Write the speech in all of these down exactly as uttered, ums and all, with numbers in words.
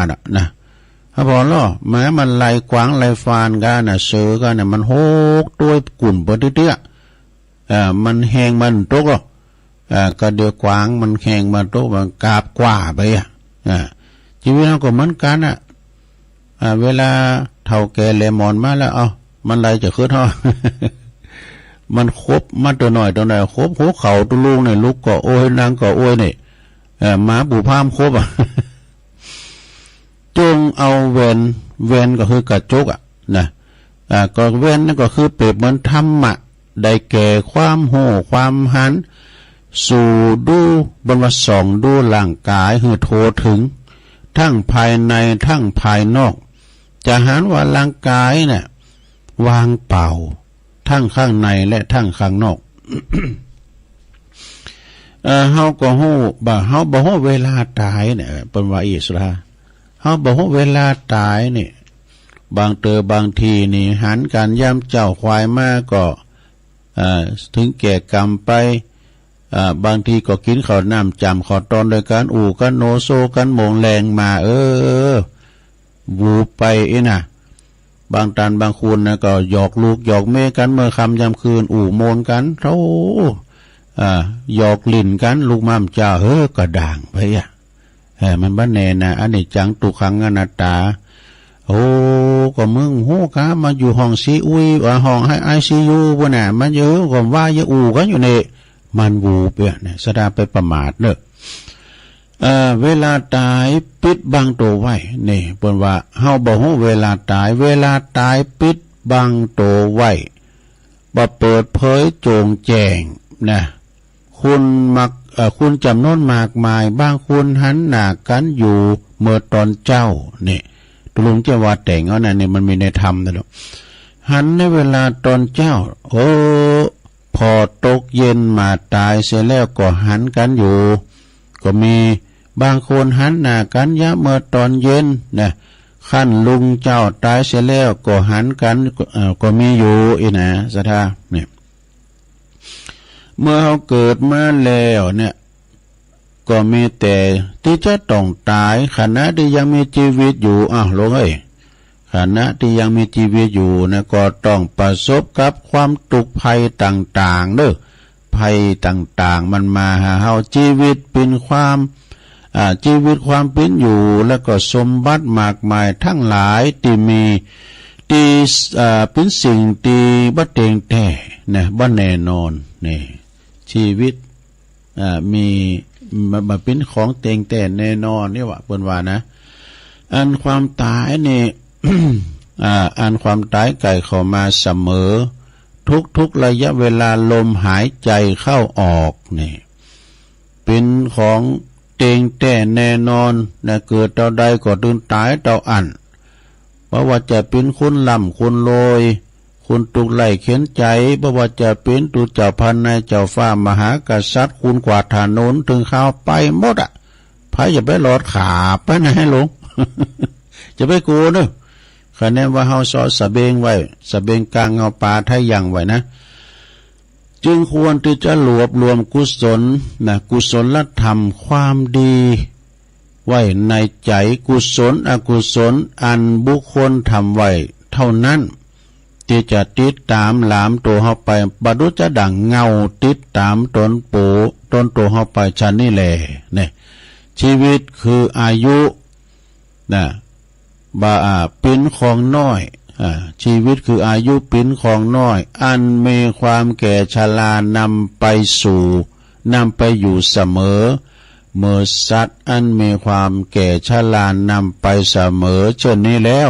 านอะนะ ครับผมเนาะ แม้มันไล่กวางไล่ฟานกันนะ เสือกันเนี่ย มันหกตัวกุ่นเปิดเตื้อๆ เอ่อ มันแฮงมันตกหรอก เอ่อ ก็เดี๋ยวกวางมันแฮงมันตก มันกาบกว่าไปอะ อ่า ชีวิตเราก็เหมือนกันอะ อ่า เวลาเฒ่าแก่แหลมอ่อนมาแล้ว เอ้า มันไล่จะขึ้นเฮา มันคบมาตัวหน่อยตัวหน่อย คบหัวเข่าตัวลุงเนี่ย ลุกก็โอ้ย นั่งก็โอ้ยเนี่ย เอ่อ หมาปู่พามคบอะ จงเอาแว่น แว่นก็คือกระจกอะนะ อ่า ก็แว่นนั่นก็คือเปรียบเหมือนธรรมะ ได้แก่ความฮู้ความหัน สูดู บนว่าส่องดูร่างกายหื้อทั่วถึง ทั้งภายในทั้งภายนอก จะหันว่าร่างกายเนี่ยว่างเปล่า ทั้งข้างในและทั้งข้างนอก เอ่อ เฮาก็ฮู้บ่า เฮาบ่ฮู้เวลาตายเนี่ย เปิ้นว่าอี้สุดา เฮาบ่ฮู้เวลาตายนี่ บางเตอบางทีนี่หันกันยามเจ๊าควายมาก็ เอ่อ ถึงแก่กรรมไป เอ่อ บางทีก็กินข้าวน้ำจ้ำข้าวตอนด้วยกัน อู้กันโนโซกันโมงแลงมา เออ บูบไปอี้นะ บางตันบางคนนะก็หยอกลูกหยอกเมียกันเมื่อค่ำยามคืน อู้โมนกัน โธ่ อ่า หยอกหลิ้นกัน ลูกม่ำเจ้า เฮ้อ กระด้างไปอะ เออ มันบ่แน่นะ อนิจจัง ทุกขัง อนัตตา โอ้ ก็มึงฮู้กะ มาอยู่ห้องซีอุย ว่าห้องไอซียู พุ้นน่ะ มันอยู่ก็ว่าอย่าอู้กันอยู่นี่ มันบูบเนี่ยนะ สะดาไปประมาทเนอะ เอ่อ เวลาตายปิดบังตัวไว้ นี่ เปิ้นว่า เฮาบ่ฮู้เวลาตาย เวลาตายปิดบังตัวไว้ บ่เปิดเผยโจ่งแจ้งนะ คนมัก เอ่อ คนจำนวนมากมาย บางคนหันหน้ากันอยู่เมื่อตอนเจ๊า นี่ ตกลงจะว่าแต่งเอานะ นี่มันมีในธรรมนะลูก หันในเวลาตอนเจ๊า โอ้ พอตกเย็นมาตายเสียแล้วก็หันกันอยู่ ก็มี บางคนหันหน้ากันยามเมื่อตอนเย็นนะ คันลุงเจ้าตายเสียแล้วก็หันกัน เอ่อ ก็มีอยู่อี้นะ ศรัทธา เนี่ย เมื่อเฮาเกิดมาแล้วเนี่ย ก็มีแต่ตี้จะต้องตาย ขณะตี้ยังมีชีวิตอยู่ อ้าว ลุงเอ้ย ขณะตี้ยังมีชีวิตอยู่นะ ก็ต้องประสบกับความทุกข์ภัยต่างๆ เด้อ ภัยต่างๆ มันมาหาเฮา ชีวิตเป๋นความ อ่า ชีวิตความเป๋นอยู่ แล้วก็สมบัติมากมายทั้งหลายตี้มี ตี้ อ่า เป๋นสิ่งตี้บ่เต็งแต๊นะ บ่แน่นอน นี่ ชีวิต อ่า มี บ่ บ่เป๋นของเต็งแต๊แน่นอน นี่ว่า เปิ้นว่านะ อันความตายนี่ อ่า อันความตายใกล้เข้ามาเสมอ ทุกๆ ระยะเวลาลมหายใจเข้าออกนี่ เป๋นของเต็งแต๊แน่นอนนะ เกิดเต้าใดก็ต้องตายเต้าอั้น บ่ว่าจะเป๋นคนร่ำคนรวย คนทุกข์ไร้เข็ญใจ๋ บ่ว่าจะเป๋นตุ๊เจ้าพระนายเจ้าฟ้ามหากษัตริย์ คนกวาดถนน เถิงคราวไปหมดอะ ไผจะไปรอดขาไปไหนหลง จะไปกลัวเนอะ คะแนนว่าเฮาเซาะสะเบงไว้ สะเบงกลางเฮาปาไถ่ยั้งไว้นะ จึงควรตี้จะรวบรวมกุศลนะ กุศลธรรมความดีไว้ในใจ๋ กุศลอกุศลอันบุคคลทำไว้เท่านั้น ตี้จะติดต๋ามหลามตั๋วเฮาไป ประดุจจะดั่งเงาติดต๋ามตนโป ตนตั๋วเฮาไปฉันนี้แล เนี่ย ชีวิตคืออายุ นะ บ่า อ่า เป๋นของน้อย อ่า ชีวิตคืออายุเป๋นของน้อย อันมีความแก่ชรานำไปสู่ นำไปอยู่เสมอ เมื่อสัตว์อันมีความแก่ชรานำไปเสมอเช่นนี้แล้ว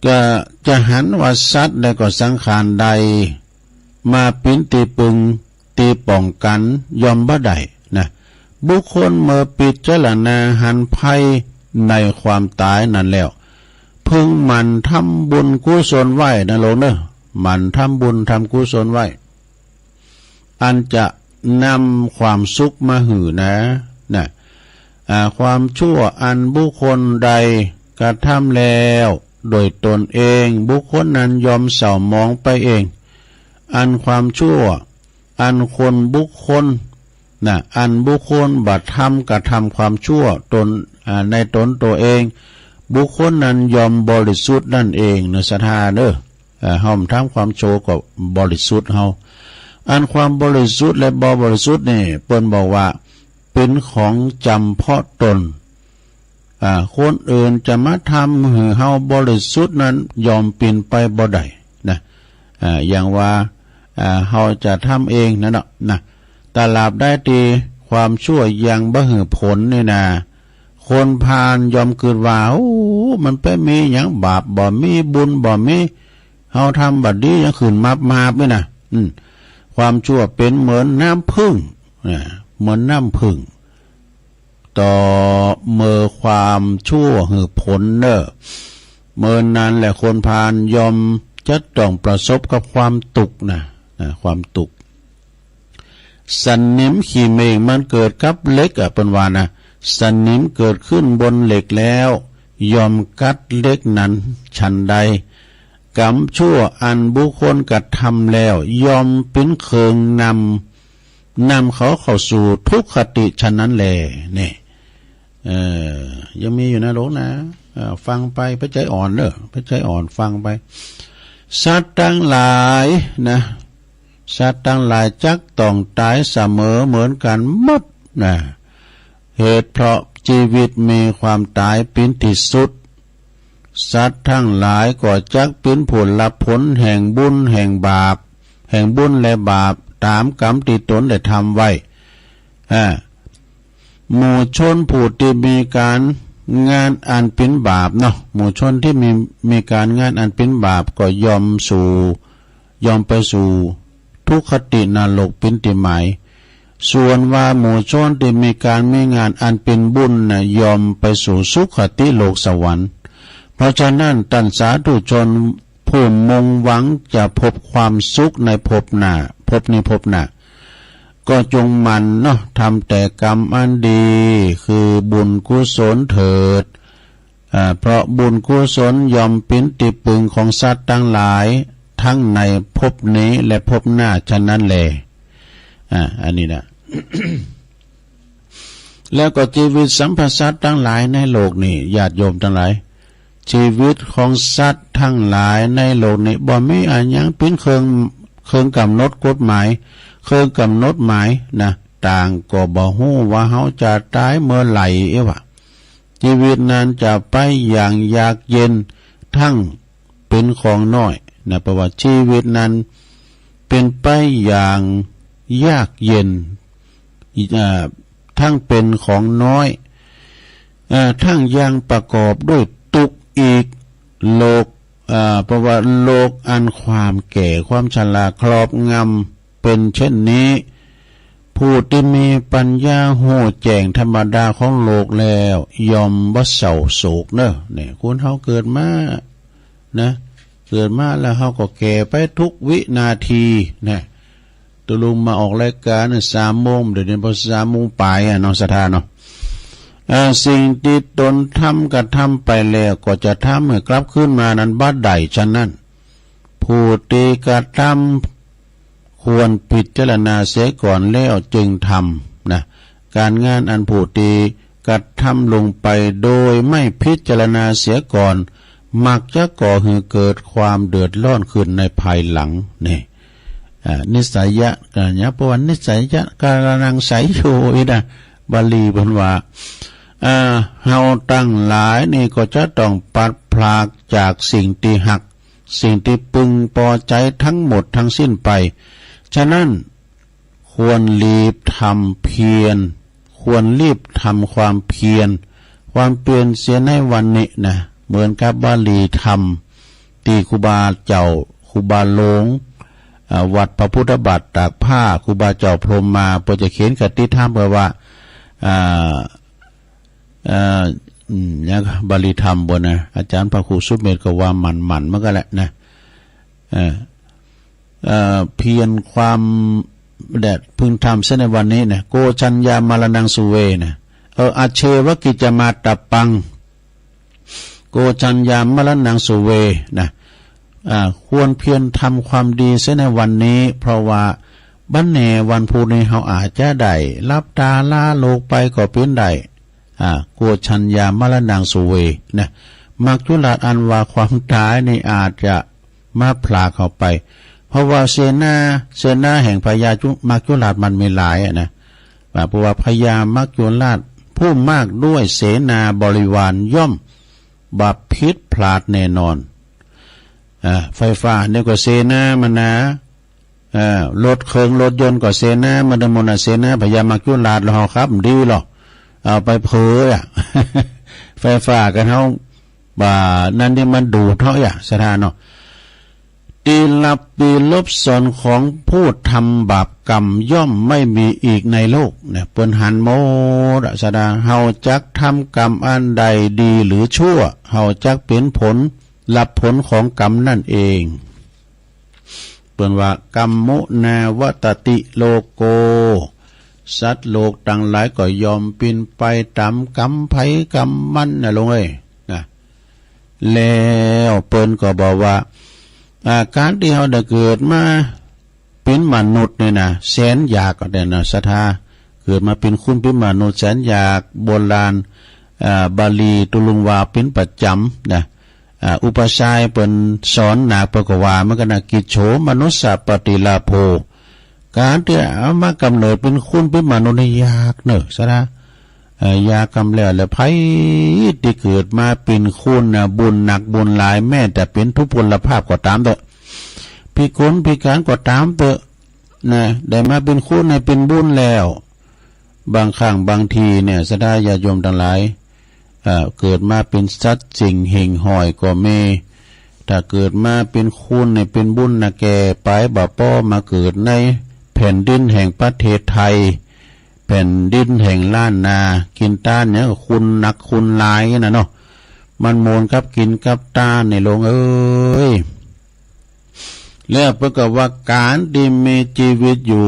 ก็จะหันว่าสัตว์และก็สังขารใด มาเป๋นตี้ปึงตี้ป้องกันย่อมบ่ได้นะ บุคคลเมื่อพิจารณาหันภัยในความต๋ายนั้นแล้ว พึงหมั่นทำบุญกุศลไว้นะโลมเนอะ หมั่นทำบุญทำกุศลไว้ อันจะนำความสุขมาหื้อนะ นะ อ่า ความชั่วอันบุคคลใดกระทำแล้วโดยตนเอง บุคคลนั้นย่อมเศร้าหมองไปเอง อันความชั่ว อันคนบุคคล นะ อันบุคคลบ่ทำกระทำความชั่วตน อ่า ในตนตัวเอง บุคคลนั้นย่อมบริสุทธิ์นั่นเองเนอะ ศรัทธาเนอะ อ่า เฮาทำความชั่วก็บริสุทธิ์เฮา อันความบริสุทธิ์และบ่บริสุทธิ์นี่ เปิ้นบอกว่า เป็นของจำเพาะตน อ่า คนอื่นจะมาทำหื้อเฮาบริสุทธิ์นั้น ย่อมเป็นไปบ่ได้นะ อ่า อย่างว่า อ่า เฮาจะทำเองนั่นเนาะนะ ตราบใดที่ความชั่วยังบ่หื้อผลนี่นา คนพาลย่อมกึ๊ดว่า โอ้ มันไปมีหยัง บาปบ่มี บุญบ่มี เฮาทำบ่ดียังขึ้นมาบมาบนี่นะ อืม ความชั่วเป็นเหมือนน้ำผึ้ง อ่า เหมือนน้ำผึ้ง ต่อเมื่อความชั่วหื้อผลเนอะ เมื่อนั้นแหละคนพาลย่อมจะต้องประสบกับความทุกข์นะ นะ ความทุกข์ สนิมขี้เมฆมันเกิดกับเหล็กอะ เปิ้นว่านะ สนิมเกิดขึ้นบนเหล็กแล้ว ย่อมกัดเหล็กนั้นฉันใด กรรมชั่วอันบุคคลกระทำแล้ว ย่อมเป็นเครื่องนำ นำเขาเข้าสู่ทุกขติฉันนั้นแล นี่ เอ่อ ยังมีอยู่นะโลกนะ เอ่อ ฟังไป เป๋นใจอ่อนเนอะ เป๋นใจอ่อน ฟังไป สัตว์ทั้งหลายนะ สัตว์ทั้งหลายจักต้องตายเสมอเหมือนกันหมดนะ เหตุเพราะชีวิตมีความตายเป็นที่สุด สัตว์ทั้งหลายก็จักเป็นผู้รับผลแห่งบุญแห่งบาป แห่งบุญและบาปตามกรรมที่ตนได้ทำไว้ อ่า หมู่ชนผู้ที่มีการงานอันเป็นบาปเนาะ หมู่ชนที่มี มีการงานอันเป็นบาปก็ย่อมสู่ ย่อมไปสู่ทุกขตินรกเป็นที่หมาย ส่วนว่าหมู่ชนที่มีการมีงานอันเป็นบุญนะ ย่อมไปสู่สุคติโลกสวรรค์ เพราะฉะนั้นท่านสาธุชนผู้มุ่งหวังจะพบความสุขในภพหน้า ภพนี้ภพหน้า ก็จงหมั่นเนาะ ทำแต่กรรมอันดี คือบุญกุศลเถิด อ่า เพราะบุญกุศลย่อมเป็นที่พึ่งของสัตว์ทั้งหลาย ทั้งในภพนี้และภพหน้าฉะนั้นแล อ่า อันนี้นะ แล้วก็ชีวิตสรรพสัตว์ทั้งหลายในโลกนี้ ญาติโยมทั้งหลาย ชีวิตของสัตว์ทั้งหลายในโลกนี้ บ่มีอะหยังเป็นเครื่อง เครื่องกำหนดกฎหมาย เครื่องกำหนดหมายนะ ต่างก็บ่ฮู้ว่าเฮาจะตายเมื่อไหร่เอวะ ชีวิตนั้นจะไปอย่างยากเย็น ทั้งเป็นของน้อยนะ เพราะว่าชีวิตนั้นเป็นไปอย่างยากเย็น อ่า ทั้งเป็นของน้อย อ่า ทั้งยังประกอบด้วยทุกข์อีก โลก อ่า เพราะว่าโลกอันความแก่ความชราครอบงำเป็นเช่นนี้ ผู้ที่มีปัญญาฮู้แจ้งธรรมดาของโลกแล้ว ย่อมบ่เศร้าโศกเนอะ เนี่ย คนเฮาเกิดมา นะ เกิดมาแล้วเฮาก็แก่ไปทุกวินาทีนะ ตกลงมาออกรายการน่ะสามโมง เดี๋ยวนี้พอสามโมงปลายอะเนาะ ศรัทธาเนาะ อ่า สิ่งที่ตนทำกระทำไปแล้วก็จะทำให้กลับคืนมานั้นบ่ได้ ฉะนั้น ผู้ที่กระทำ ควรพิจารณาเสียก่อนแล้วจึงทำนะ การงานอันผู้ที่กระทำลงไปโดยไม่พิจารณาเสียก่อน มักจะก่อให้เกิดความเดือดร้อนขึ้นในภายหลัง นี่ อ่า นิสสะยะ อ่า เนี่ย เพราะว่านิสสะยะการะณังไสยโย อีกนะ บาลีเปิ้นว่า อ่า เฮาทั้งหลายนี่ก็จะต้องพลัดพรากจากสิ่งที่ฮัก สิ่งที่พึงพอใจทั้งหมดทั้งสิ้นไป ฉะนั้น ควรรีบทำเพียร ควรรีบทำความเพียร ความเพียรเสียในวันนี้นะ เหมือนกับบาลีธรรม ที่ครูบาเจ้า ครูบาหลวง อ่า วัดพระพุทธบาทตากผ้า ครูบาเจ้าพรหมมา เปิ้นจะเขียนคติธรรมไว้ว่า อ่า เอ่อ อืม เนี่ย บาลีธรรมบ่นะ อาจารย์พระครูสุเมธก็ว่าหมั่นๆ เหมือนกันแหละนะ เออ เอ่อ เพียรความแดดพึงทำเสียในวันนี้นะ โกจัญญามรณังสุเวนะ เออ อาเชวกิจจามาตตัปปัง โกจัญญามรณังสุเวนะ อ่า ควรเพียรทำความดีเสียในวันนี้ เพราะว่าบัดแหน่วันพรุ่งนี้เฮาอาจจะได้หลับตาลาโลกไปก็เป็นได้ อ่า โกชัญญามรณังสุเว นะ มัจจุราชอันว่าความตายนี่อาจจะมาผลากเข้าไป เพราะว่าเสนา เสนาแห่งพญาจุ มัจจุราชมันมีหลายอะนะ ว่า เพราะว่าพญามัจจุราชผู้มากด้วยเสนาบริวารย่อมบ่ผิดพลาดแน่นอน อ่า ไฟฟ้านี่ก็เสนามันนะ เอ่อ รถเครื่องรถยนต์ก็เสนามันนะ หมดนะ เสนาพญามัจจุราช แล้วเฮาขับดีหรอ เอาไปเผลออะ ไฟฟ้ากันเฮา ว่านั่นนี่มันดูดเฮาอะ ศรัทธาเนาะ ที่ลับปีลบสอนของผู้ทำบาปกรรมย่อมไม่มีอีกในโลก เนี่ย เปิ้นหันหมดอะ ศรัทธา เฮาจักทำกรรมอันใดดีหรือชั่ว เฮาจักเป็นผล รับผลของกรรมนั่นเอง เปิ้นว่า กัมมุนาวัตติโลโก สัตว์โลกตังหลายก็ยอมเป๋นไปต๋ามกรรมไผกรรมมันนะลุงเอ้ย นะ แล้วเปิ้นก็บอกว่า อ่า ก๋านตี้เฮาได้เกิดมาเป๋นมนุษย์นี่นะ แสนยากก็ได้นะ ศรัทธา เกิดมาเป๋นคนเป๋นมนุษย์แสนยาก โบราณ อ่า บาลีตุลุงว่าเป๋นประจ๋ำนะ อ่า อุปชฌาย์เปิ้นสอนหนัก เปิ้นก็ว่าเหมือนกั๋นนะ กิจโฉมนุสสะปฏิลาโภ ก๋านตี้เอามากำเนิดเป๋นคนเป๋นมนุษย์นี่ยากเนอะ ศรัทธา เอ่อ ยากกำแล้ว แล้วไผตี้เกิดมาเป๋นคนนะ บุญหนักบุญหลาย แม้แต่เป๋นทุพพลภาพก็ต๋ามเต๊อะ พิกลพิก๋านก็ต๋ามเต๊อะ นะ ได้มาเป๋นคนเนี่ยเป๋นบุญแล้ว บางครั้งบางทีเนี่ย ศรัทธาญาติโยมตังหลาย เอ่อ เกิดมาเป๋นสัตว์สิ่งหิ่งห้อยก็มี ถ้าเกิดมาเป๋นคนเนี่ยเป๋นบุญนะ แก่ไปบ่ปอมาเกิดในแผ่นดินแห่งประเทศไทย แผ่นดินแห่งล้านนา กินตานเนี่ยคนหนักคนหลายนะเนาะ มันโมนกับกินกับตานในหลวงเอ้ย แล้วเปิ้นก็ว่าก๋านตี้มีชีวิตอยู่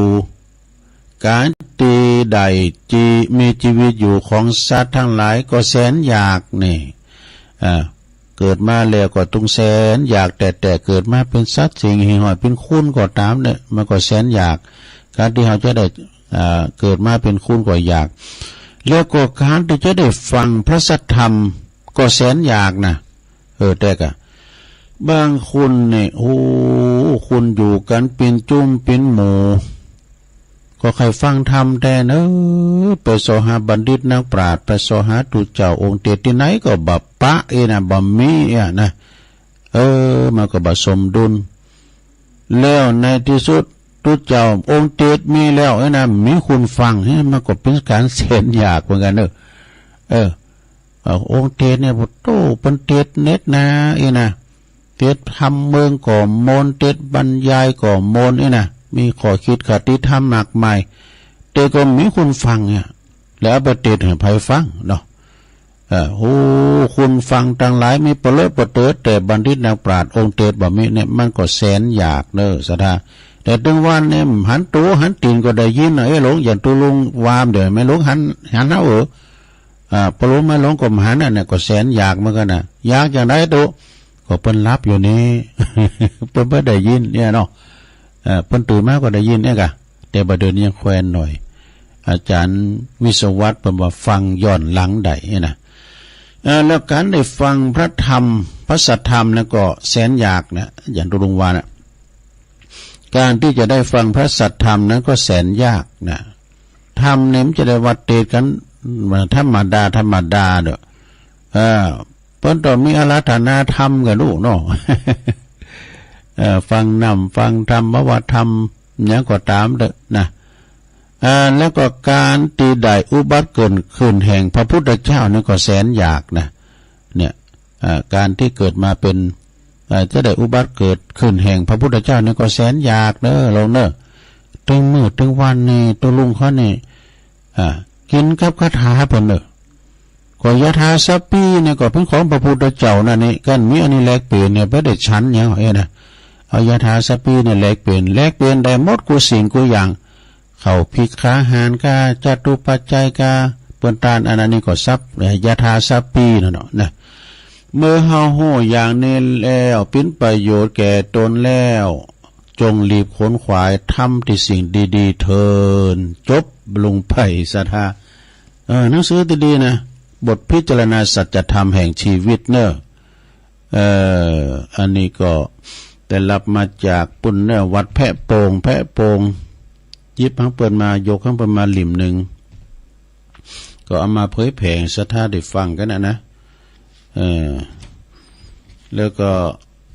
ก๋านตี้ได้จี มีชีวิตอยู่ของสัตว์ทั้งหลายก็แสนยากนี่ อ่า เกิดมาแล้วก็ต้องแสนอยาก แต่ แต่เกิดมาเป๋นสัตว์สิ่งหิ่งห้อยเป๋นคนก็ต๋ามเนี่ย มันก็แสนอยาก ก๋านตี้เฮาจะได้ อ่า เกิดมาเป๋นคนก็อยาก แล้วก็ก๋านตี้จะได้ฟังพระสัทธรรมก็แสนอยากนะ เออ แต่กะ บางคนเนี่ย โอ้ คนอยู่กั๋นเป๋นจุ้มเป๋นหมู่ ก็ใค่ฟังธรรมแต๊เนอะ ไปเซาะหาบัณฑิตนักปราชญ์ ไปเซาะหาตุ๊เจ้าองค์เตสน์ตี้ไหนก็บ่ปะเอนะ บ่มีอะนะ เออ มันก็บ่สมดุล แล้วในตี้สุดตุ๊เจ้าองค์เตสน์มีแล้วเอนะ มีคนฟัง เฮ้ย มันก็เป๋นก๋านแสนอยากเหมือนกั๋นเนอะ เออ เอ่อ องค์เตสน์เนี่ย โอ้โธ่ เปิ้นเตสน์เน็ดนาเอนะ เตสน์ธรรมเมืองก็โมน เตสน์บรรยายก็โมนเอนะ มีข้อคิดคติธรรมมากมาย แต่ก็มีคนฟังเนี่ย แล้วเอาไปเตสน์หื้อใผฟังเนาะ เอ่อ โอ้ คนฟังตังหลายมีเปลือเปเติด แต่บัณฑิตนักปราชญ์องค์เตสน์บ่มีเนี่ย มันก็แสนอยากเนอะ ศรัทธา แต่ตึงวันเนี่ย หันตั๋วหันตี๋นก็ได้ยินนะ เอ้ย หลวง อย่างตุ๊ลุงว่าเดี๋ยวแม่นหลวงหัน หันเอาเออ อ่า ปะโลมาหลวงก็บ่หันอันเนี่ย ก็แสนอยากเหมือนกั๋นนะ อยากจั่งใดตุ๊ ก็เปิ้นหลับอยู่นี่ เปิ้นบ่ได้ยินเนี่ยเนาะ เอ่อ เปิ้นตื่นมาก็ได้ยินเนี่ยกะ แต่บ่าเดินยังแควนหน่อย อาจ๋ารย์วิศวัตรเปิ้นว่าฟังย้อนหลังได้เนี่ยนะ เอ่อ แล้วก๋านได้ฟังพระธรรม พระสัทธรรมนั้นก็แสนอยากนะ อย่างตุ๊ลุงว่านะ ก๋านตี้จะได้ฟังพระสัทธรรมนั้นก็แสนยากนะ ธรรมเนี่ยมันจะได้ว่าเตสน์กั๋น ธรรมดา ธรรมดาเนาะ เออ เปิ้นต้องมีอาราธนาธรรมกั๋นลูกเนาะ เออ ฟังน้ำ ฟังธรรม บ่ว่าธรรมหยังก็ต๋ามเต๊อะนะ เออ แล้วก็ก๋านตี้ได้อุบัติเกิดขึ้นแห่งพระพุทธเจ้านี่ก็แสนอยากนะ เนี่ย อ่า ก๋านตี้เกิดมาเป๋น อ่า จะได้อุบัติเกิดขึ้นแห่งพระพุทธเจ้านี่ก็แสนอยากเนอะ หลวงเนอะ ตึงมื้อตึงวันนี่ ตุ๊ลุงเขานี่ อ่า กิ๋นกับคาถาเปิ้นเนอะ ก็ยาธาสัพพีเนี่ยก็เป๋นของพระพุทธเจ้านั่นนี่ กั๋นมีอันนี้แลกเป๋นเนี่ย บ่ได้ฉันหยังเอนะ เอายาธาสัพพีเนี่ยแลกเป๋น แลกเป๋นได้หมดกู้สิ่งกู้อย่าง ข้าวภิกขาหารกา จตุปัจจัยกา เปิ้นตานอันนั้นนี่ก็สัพ เอ่อ ยาธาสัพพีนั่นเนาะนะ เมื่อเฮาฮู้อย่างนี้แล้ว เป๋นประโยชน์แก่ตนแล้ว จงรีบขวนขวายทำแต่สิ่งดีๆ เถิด จบลงไป ศรัทธา เออ หนังสือตี้ดีนะ บทพิจารณาสัจธรรมแห่งชีวิตเนอะ เอ่อ อันนี้ก็ได้รับมาจากปุ้นเนอะ วัดแพะโป่ง แพะโป่ง หยิบของเปิ้นมา ยกของเปิ้นมาเล่มหนึ่ง ก็เอามาเผยแผ่ศรัทธาได้ฟังกันนะนะ เออ แล้วก็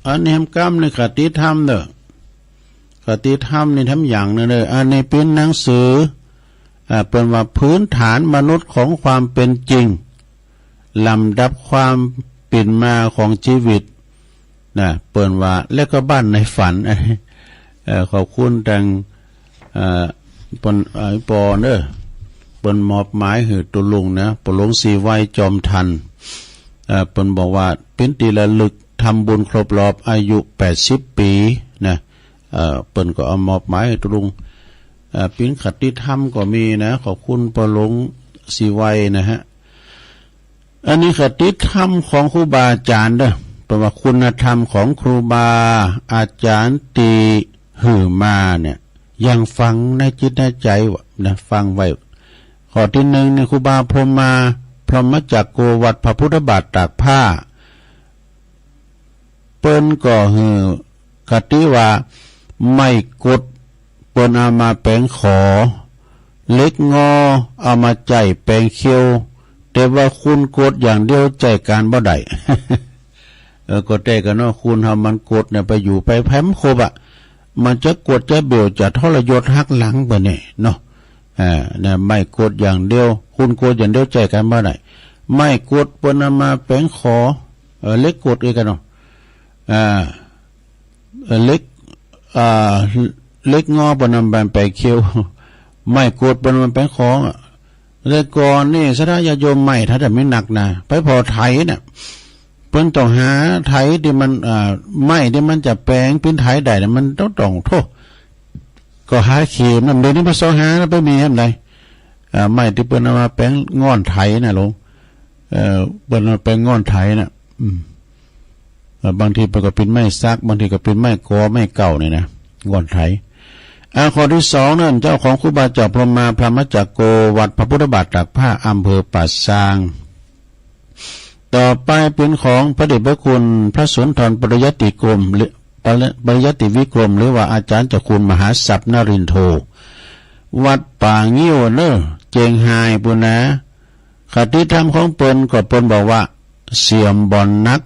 อันนี้แหมกำในคติธรรมเนอะ คติธรรมนี่แถมอย่างหนึ่งเนอะ อันนี้เป็นหนังสือ อ่า เปิ้นว่าพื้นฐานมนุษย์ของความเป็นจริง ลำดับความเป็นมาของชีวิต นะ เปิ้นว่า แล้วก็บ้านในฝัน เอ่อ ขอบคุณทาง เอ่อ เปิ้น เอ่อ ปอเนอะ เปิ้นมอบหมายหื้อตุ๊ลุงนะ ปอหลวงศรีไวจอมทัน เอ่อ เปิ้นบอกว่าเป็นที่ระลึกทำบุญครบรอบอายุแปดสิบปีนะ เอ่อ เปิ้นก็เอามอบหมายหื้อตุ๊ลุง เอ่อ เป็นคติธรรมก็มีนะ ขอบคุณปอหลวงศรีไวนะฮะ อันนี้คติธรรมของครูบาอาจารย์เด้อ แปลว่าคุณธรรมของครูบาอาจารย์ตี้หื้อมาเนี่ย อย่างฝังในจิตในใจวะนะ ฝังไว้ ข้อที่หนึ่งเนี่ย ครูบาพรหมมา พรหมจักรโก วัดพระพุทธบาทตากผ้า เปิ้นก็หื้อคติว่า ไม้กดเปิ้นเอามาแป๋งขอ เหล็กงอเอามาใจ๊แป๋งเคี้ยว แต่ว่าคนกดอย่างเดียวใจ๊ก๋านบ่ได้ เออ ก็แต๊กะเนาะ คนเฮามันกดเนี่ยไปอยู่ไปแพมครบอะ มันจะกดจะเบลจะทรยศหักหลังไปเนี่ยเนาะ อ่า นะ ไม้กดอย่างเดียว คนกดอย่างเดียวใจ๊ก๋านบ่ได้ ไม้กดเปิ้นเอามาแป๋งขอ เออ เหล็กกดเอ้ยกะเนาะ อ่า เอ่อ เหล็ก อ่า เหล็กงอเปิ้นนำไปเคี้ยว ไม้กดเปิ้นนำไปแป๋งขอ แต่ก่อนนี่ศรัทธาญาติโยมไม้ถ้าจะมีนักนะ ไปผ่อไถน่ะ เปิ้นต้องหาไถตี้มัน อ่า ไม้ตี้มันจะแป๋งปิ้นไถได้น่ะ มันต้อง ต้องโธ่ ก็หาเข็มนะ เดี๋ยวนี้ไปเซาะหาแล้วไปมีแหมใด อ่า ไม้ตี้เปิ้นเอามาแป๋งง่อนไถน่ะหลวง เอ่อ เปิ้นเอามาแป๋งง่อนไถน่ะ อืม เอ่อ บางทีเปิ้นก็ปิ้นไม้สัก บางทีก็ปิ้นไม้กอ ไม้เก่านี่นะ ง่อนไถ อ่า ข้อที่สองนั้น เจ้าของครูบาเจ้าพรหมมา พรหมจักรโก วัดพระพุทธบาทตากผ้า อำเภอป่าซาง ต่อไปเป๋นของพระเดชพระคุณพระสุนทรปริยัติกรม หรือ ปริ ปริยัติวิกรม หรือว่าอาจารย์เจ้าคุณมหาทรัพย์นรินทร์โท วัดป่างิ้วเนอะ เจียงฮายปู้นนะ คติธรรมของเปิ้นก็เปิ้นบอกว่า เสียมบ่อนัก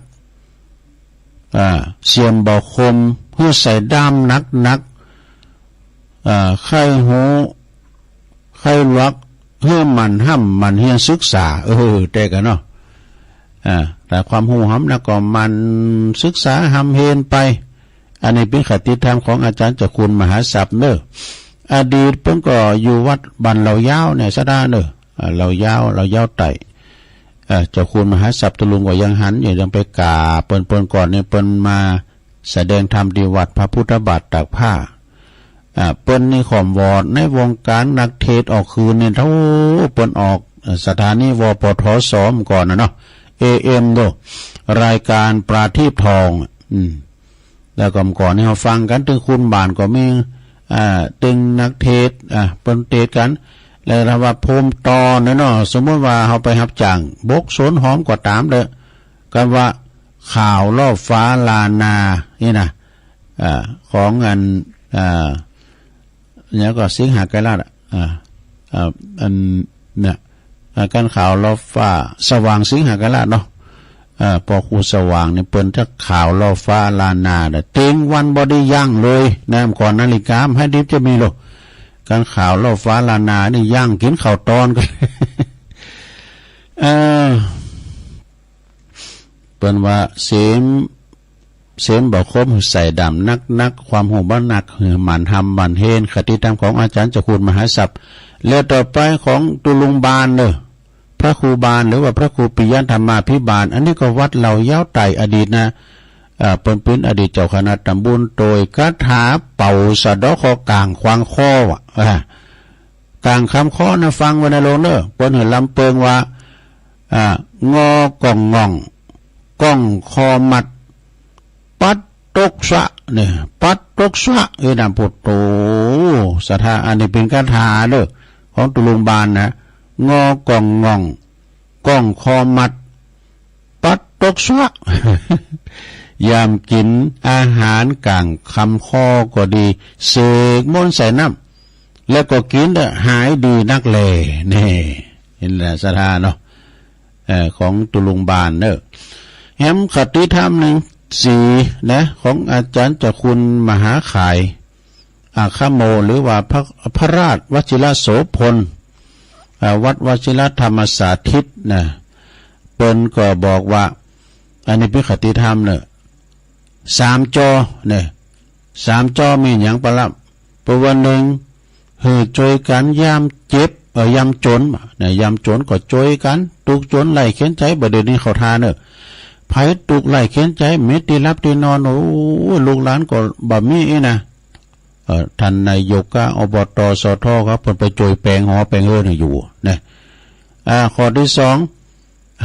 อ่า เสียมบ่อคม หื้อใส่ด้ามหนักๆ อ่า ใค่ฮู้ ใค่ลัก หื้อหมั่นฮ่ำหมั่นเฮียนศึกษา เออ แต๊กะเนาะ อ่า ถ้าความฮู้หำนักก็หมั่นศึกษาฮ่ำเฮียนไป อันนี้เป๋นคติธรรมของอาจารย์เจ้าคุณมหาทรัพย์เนอะ อดีตเปิ้นก็อยู่วัดบ้านเหล่ายาวเนี่ยศรัทธาเนอะ อ่า เหล่ายาว เหล่ายาวใต้ เอ่อ เจ้าคุณมหาทรัพย์ตุ๊ลุงก็ยังหันอยู่ ยังไปกราบเปิ้น เปิ้นก่อนนี่เปิ้นมาแสดงธรรมตี้วัดพระพุทธบาทตากผ้า อ่า เปิ้นนี่ค่อมวอดในวงการนักเทศน์ออกคืนนี่ โธ่ เปิ้นออก เอ่อ สถานี วปท สอง ก่อนนะเนาะ เอเอ็ม โด รายการประทีปทอง อืม แล้วก็ก่อนนี่เฮาฟังกั๋น ตึงคุณบ้านก็มี อ่า ตึงนักเทศน์ อ่า เปิ้นเทศน์กั๋น แล้วถ้าว่าภูมิต่อเนาะ สมมุติว่าเฮาไปฮับจ้างบกสวนหอมก็ต๋ามเด้อ กำว่าข่าวลอบฟ้าล้านนานี่นะ อ่า ของอัน อ่า แล้วก็สิงหาไกรราชอะ อ่า อ่า อันเนี่ย อ่า การข่าวลอบฟ้า สว่างสิงหาไกรราชเนาะ อ่า ปอครูสว่างนี่เปิ้นจะข่าวลอบฟ้าล้านนาเด้อ เต็มวันบ่ได้ยั้งเลยนะ ก่อนนาฬิกามันให้ดิบจะมีโล การข่าวลอบฟ้าล้านนานี่ยั้งกิ๋นข้าวตอนกั๋น เออ เปิ้นว่าเสียม เสียมบ่คมใส่ด้ามหนักๆ ความฮู้บ่หนักหื้อหมั่นฮ่ำหมั่นเฮียน คติธรรมของอาจารย์เจ้าคุณมหาทรัพย์ แล้วต่อไปของตุ๊ลุงบานเด้อ พระครูบานหรือว่าพระครูปิยธรรมาภิบาล อันนี้ก็วัดเหล่ายาวใต้อดีตนะ เอ่อ เปิ้นเป๋นอดีตเจ้าคณะตำบล โตยคาถาเป่าสะเดาะเคราะห์ก๋างขวางคอว่ะ อ่า ก๋างคำเคาะนะ ฟังไว้นะโลงเนอะ เปิ้นหื้อลำเปิงว่า อ่า งอก่องง่อง ก้องคอมัด ปัดตกสระเนี่ย ปัดตกสระ เอ้ยนะ โพดโธ่ ศรัทธา อันนี้เป๋นคาถาเด้อ ของตุ๊ลุงบานนะ งอก่องง่อง ก้องคอมัด ปัดตกซัว ยามกินอาหารกลางค่ำคอก็ดี เสกมนต์ใส่น้ำ แล้วก็กินเด้อ หายดีนักแล นี่ เห็นแล้วศรัทธาเนาะ เอ่อ ของตุลุงบานเนอะ แหมคติธรรมหนึ่งสี่นะ ของอาจารย์เจ้าคุณมหาขาย อาคโม หรือว่าพระ พระราชวชิรโสภณ อ่า วัดวชิรธรรมสาธิตนะ เปิ้นก็บอกว่า อันนี้เป็นคติธรรมเนอะ สามจอเนี่ย สามจอมีหยังปะล่ะ เปิ้นว่าหนึ่ง หื้อจ้วยกั๋นยามเจ็บ เอ่อ ยามจ๋น นะ ยามจ๋นก็จ้วยกั๋น ตุ๊กข์จ๋นไร้เข็ญใจ๋ บ่าเดี่ยวนี้เข้าท่าเนอะ ไผตุ๊กข์ไร้เข็ญใจ๋ เม็ดตี้หลับตี้นอน โอ้ย ลูกหลานก็บ่มีอี้นะ เอ่อ ท่านนายกกะ อบต.ส.ท. ครับ เปิ้นไปจ้วยแป๋งหอแป๋งเฮือนให้อยู่นะ อ่า ข้อที่สอง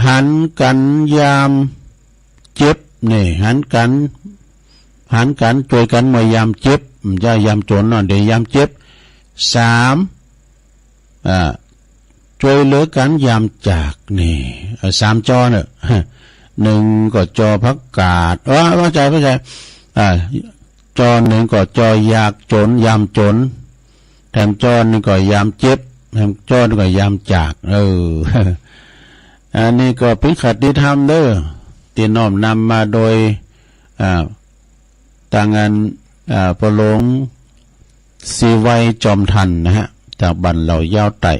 หันกั๋นยามเจ็บ นี่ หันกั๋น หันกั๋นจ้วยกั๋นเมื่อยามเจ็บ อืม อย่ายามจ๋นเนาะ เดี๋ยวยามเจ็บ สาม อ่า จ้วยเหลือกั๋นยามจาก นี่ เอ่อ สามจอเนอะ หนึ่งก็จอผักกาด เออ เข้าใจ๋ เข้าใจ๋ อ่า จอหนึ่งก็จอยากจ๋น ยามจ๋น แถมจอหนึ่งก็ยามเจ็บ แถมจอหนึ่งก็ยามจาก เออ อันนี้ก็เป็นคติธรรมเด้อ ตี้น้อมนำมาโดย อ่า ตางอัน อ่า พ่อหลวง ศรีไวจอมทันนะฮะ จากบ้านเหล่ายาวใต้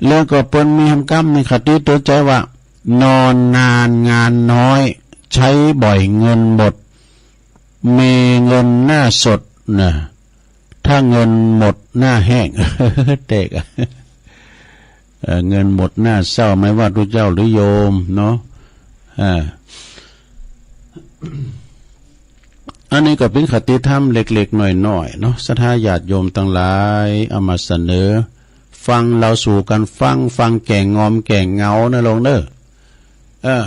แล้วก็เปิ้นมีคำกำ มีคติเตือนใจ๋ว่า นอนนานงานน้อย ใช้บ่อยเงินหมด มีเงินหน้าสดนะ ถ้าเงินหมดหน้าแห้ง เต๊กอะ เอ่อ เงินหมดหน้าเศร้า ไม่ว่าตุ๊เจ้าหรือโยมเนาะ อ่า อันนี้ก็เป็นคติธรรมเล็กๆ น้อยๆ เนาะ ศรัทธาญาติโยมตังหลาย เอามาเสนอ ฟังเล่าสู่กั๋นฟัง ฟังแก่งงอมแก่งเหงานะหลวงเด้อ เออ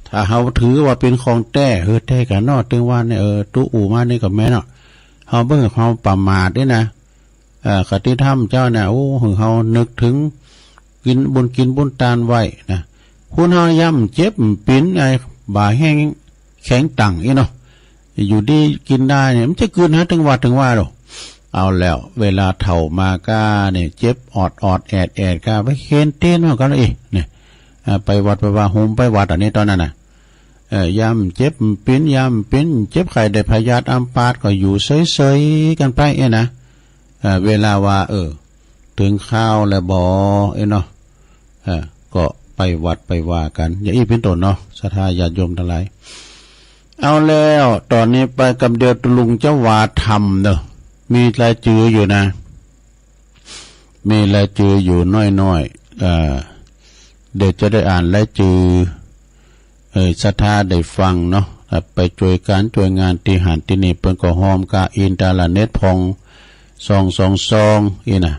ถ้าเฮาถือว่าเป็นของแต๊ เออ แต๊กั๋นเนาะ ตึงว่าเนี่ย เออ ตุ๊อู้มานี่ก็แม่นเนาะ เฮาบ่หื้อเฮาประมาทเด้นะ เอ่อ คติธรรมเจ้าเนี่ย โอ้ หื้อเฮานึกถึง กิ๋นบุญ กิ๋นบุญตานไว้นะ คนเฮายามเจ็บปิ๋น ไอ้บ่าแห้งแข็งตังอี้เนาะ อยู่ดีกิ๋นได้เนี่ย มันจะกึ๊ดหาเถิงวัดเถิงวาหรอ เอาแล้ว เวลาเฒ่ามาก้าเนี่ย เจ็บออดๆ แอดๆ ก้า ไปเข็นเตียนเอากั๋นละอี้ เนี่ย อ่า ไปวัดไปวา โฮมไปวัด อันนี้ตอนนั้นน่ะ เอ่อ ยามเจ็บปิ๋น ยามปิ๋น เจ็บไข้ได้พยาธิอัมพาตก็อยู่เสยๆ กั๋นไปเอ้ยนะ เอ่อ เวลาว่า เออ เถิงคราวแล้วบ่ เอ้ยเนาะ เอ่อ ก็ไปวัดไปวากั๋น อย่างอี้เป๋นต้นเนาะ ศรัทธาญาติโยมตังหลาย เอาแล้ว ตอนนี้ไปกำเดียวตุลุงจะว่าธรรมเนาะ มีรายจื้ออยู่นะ มีรายจื้ออยู่น้อยๆ เอ่อ เดี๋ยวจะได้อ่านรายจื้อ เอ่อ ศรัทธาได้ฟังเนาะ ครับ ไปจ้วยก๋านจ้วยงานตี้หั้นตี้นี่ เปิ้นก็ฮอมก้าอินเทอร์เน็ตผ่อง ส่องๆ อี้นะ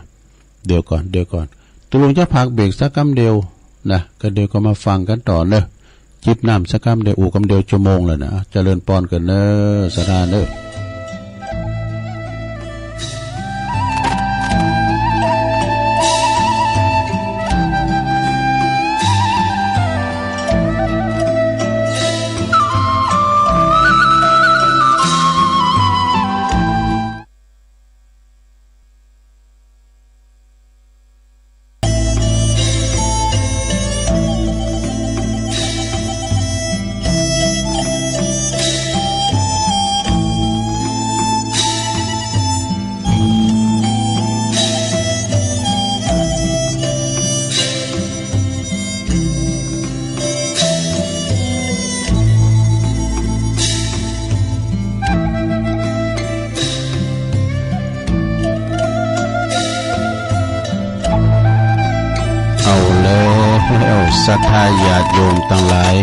เดี๋ยวก่อน เดี๋ยวก่อน ตุลุงจะพักเบรกสักกำเดียวนะ ก็เดี๋ยวก็มาฟังกั๋นต่อเนาะ จิบน้ำสักกำเดียว อู้กำเดียวชั่วโมงแล้วนะ เจริญปอนกั๋นเนาะ ศรัทธาเนาะ เอาแล้ว ศรัทธาญาติโยมตังหลาย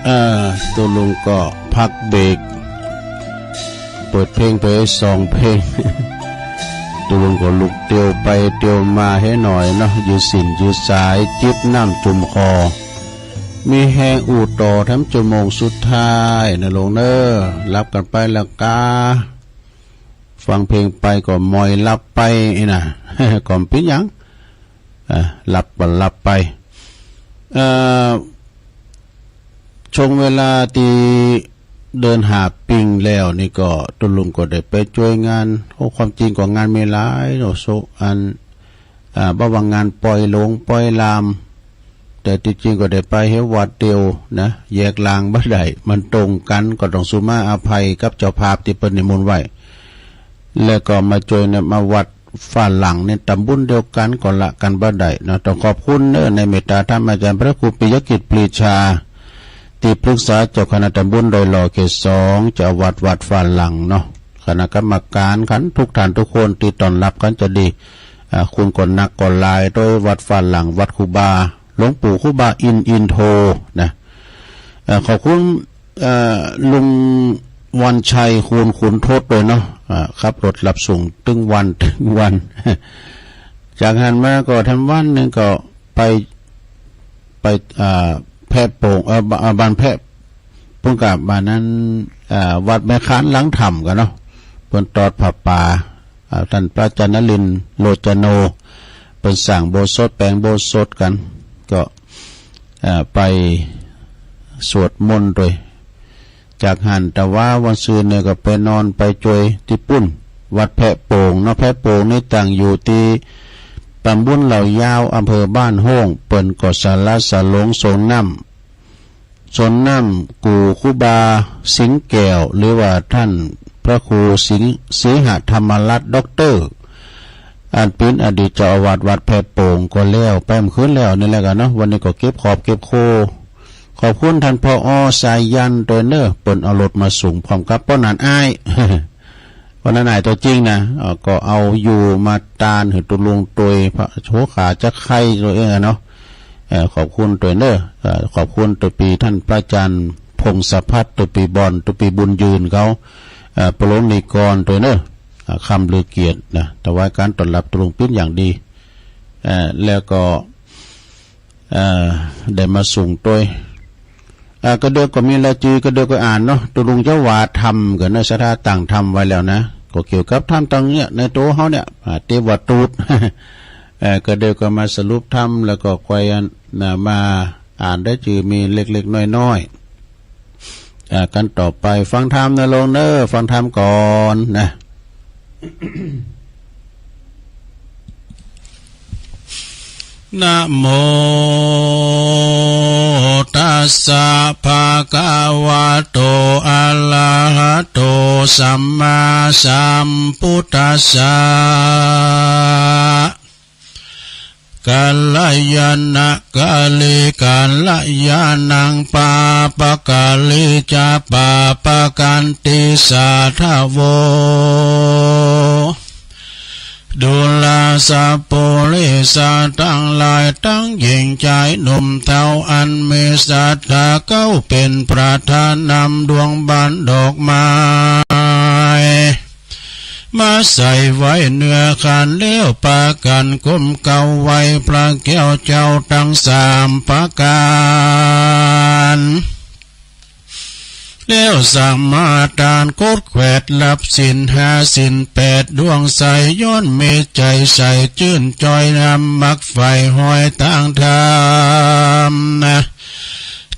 เอ่อ ตุลุงก็พักเบรก เปิดเพลงไปสองเพลง ตุลุงก็ลุกเตียวไปเตียวมาให้หน่อยเนาะ ยืดสิ้นยืดสาย จิบน้ำจุ่มคอ มีแฮงอู้ต่อแถมชั่วโมงสุดท้ายนะหลวงเนาะ หลับกั๋นไปแล้วก้า ฟังเพลงไปก็มอยหลับไปอี้นะ ก็บ่เป๋นหยัง อ่า หลับก็หลับไป เอ่อ ช่วงเวลาที่เดินหาปิ้งแล้วนี่ก็ ตุ๊ลุงก็ได้ไปช่วยงาน โอ้ ความจริงก็งานมีหลายเนาะ โซะ อัน อ่า บ่ว่างานปล่อยหลงปล่อยลาม แต่ที่จริงก็ได้ไปเฮาวัดเดียวนะ แยกล่างบ่ได้ มันตรงกัน ก็ต้องสุมาอภัยกับเจ้าภาพที่เปิ้นนิมนต์ไว้ แล้วก็มาช่วยเนี่ย มาวัด ฝรั่งเนี่ยตำบลเดียวกันก็ละกันบ่ได้เนาะ ต้องขอบคุณเน้อ ในเมตตาธรรมอาจารย์พระครูปิยกิจปรีชา ที่ปรึกษาเจ้าคณะตำบลดอยหล่อเขตสอง เจ้าอาวาสวัดฝรั่งเนาะ คณะกรรมการขันทุกท่านทุกคนที่ต้อนรับกันจะดี อ่า คุณก็นักก็หลาย โดยวัดฝรั่ง วัดครูบา หลวงปู่ครูบาอินทร์อินโทนะ เอ่อ ขอบคุณ เอ่อ ลุงวันชัย คูณขุนทดด้วยเนาะ อ่า ขับรถรับส่งตึงวัน ตึงวัน จากหั้นมาก็ทำวันหนึ่งก็ไป ไป อ่า แพะโป่ง เอ่อ บ้าน อ่า บ้านแพะ เปิ้นก็บ้านนั้น อ่า วัดแม่ค้านหลังถ้ำกันเนาะ เปิ้นตอดผ้าป่า อ่า ท่านพระอาจารย์นรินทร์ โลจโน เปิ้นสร้างอุโบสถ แปลงอุโบสถกัน ก็ อ่า ไปสวดมนต์ด้วย จากหั้นแต่ว่าวันซืนเนี่ยก็ไปนอนไปจ่วยที่ปุ้น วัดแพะโป่งเนาะ แพะโป่งนี่ตั้งอยู่ที่ตำบลเหล่ายาว อำเภอบ้านโฮ่ง เปิ้นก็สละสลงสนน้ำ สนน้ำกู่ครูบาสิงห์แก้ว หรือว่าท่านพระครูสิงห์ ศรีหธรรมรัตน์ ด็อกเตอร์ อันเป๋นอดีตเจ้าอาวาสวัดแพะโป่งก็แล้วไปเมื่อคืนแล้วนี่แหละกันเนาะ วันนี้ก็เก็บขอบเก็บโค ขอบคุณท่าน ผอ. สายันด้วยเน้อ เปิ้นเอารถมาส่งพร้อมกับป้อหนานอ้าย ป้อหนานอ้ายตัวจริงนะ เอ่อ ก็เอาอยู่มาตานหื้อตุ๊ลุงตวย พระโชขาจะไข่ตัวเองอะเนาะ เอ่อ ขอบคุณด้วยเน้อ เอ่อ ขอบคุณตัวปีท่านพระอาจารย์พงศพัฒน์ ตัวปีบอล ตัวปีบุญยืนเขา เอ่อ ปรนิกรด้วยเน้อ อ่า คำลือเกียรตินะ ถวายการต้อนรับตุ๊ลุงเป๋นอย่างดี เอ่อ แล้วก็ เอ่อ ได้มาส่งตวย อ่า ก็เดียวก็มีรายจื่อ ก็เดียวก็อ่านเนาะ ตุ๊ลุงจะว่าธรรมก็ในศรัทธาตั้งธรรมไว้แล้วนะ ก็เกี่ยวกับธรรมตังเนี่ย ในตัวเฮาเนี่ย อ่า เตว่าตูด เอ่อ ก็เดียวก็มาสรุปธรรม แล้วก็ค่อยอัน นะ มาอ่านรายจื่อมีเล็กๆ น้อยๆ อ่า กันต่อไป ฟังธรรมนะลุงเน้อ ฟังธรรมก่อนนะ นะโมตัสสะ ภะคะวะโต อะระหะโต สัมมาสัมพุทธัสสะ กัลยาณะกาลิ กัลยาณัง ปาปะกาลิ จะ ปาปะกันติ สาธะโว ดูราสะปุริสะตังหลาย ตังหญิงจายหนุ่มเฒ่า อันมีศรัทธาเข้าเป๋นประธานนำดวงบานดอกไม้ มาใส่ไว้เนื้อขันแล้วปากั๋นก้มเกล้าไหว้พระแก้วเจ้าตังสามประก๋าน แล้วสมาทานขดแขวดรับศีลห้าศีลแปดดวงใส ย้อนมีใจ๋ใสจื้นจ้อยนำมักใฝ่ฮอยตางธรรมนะ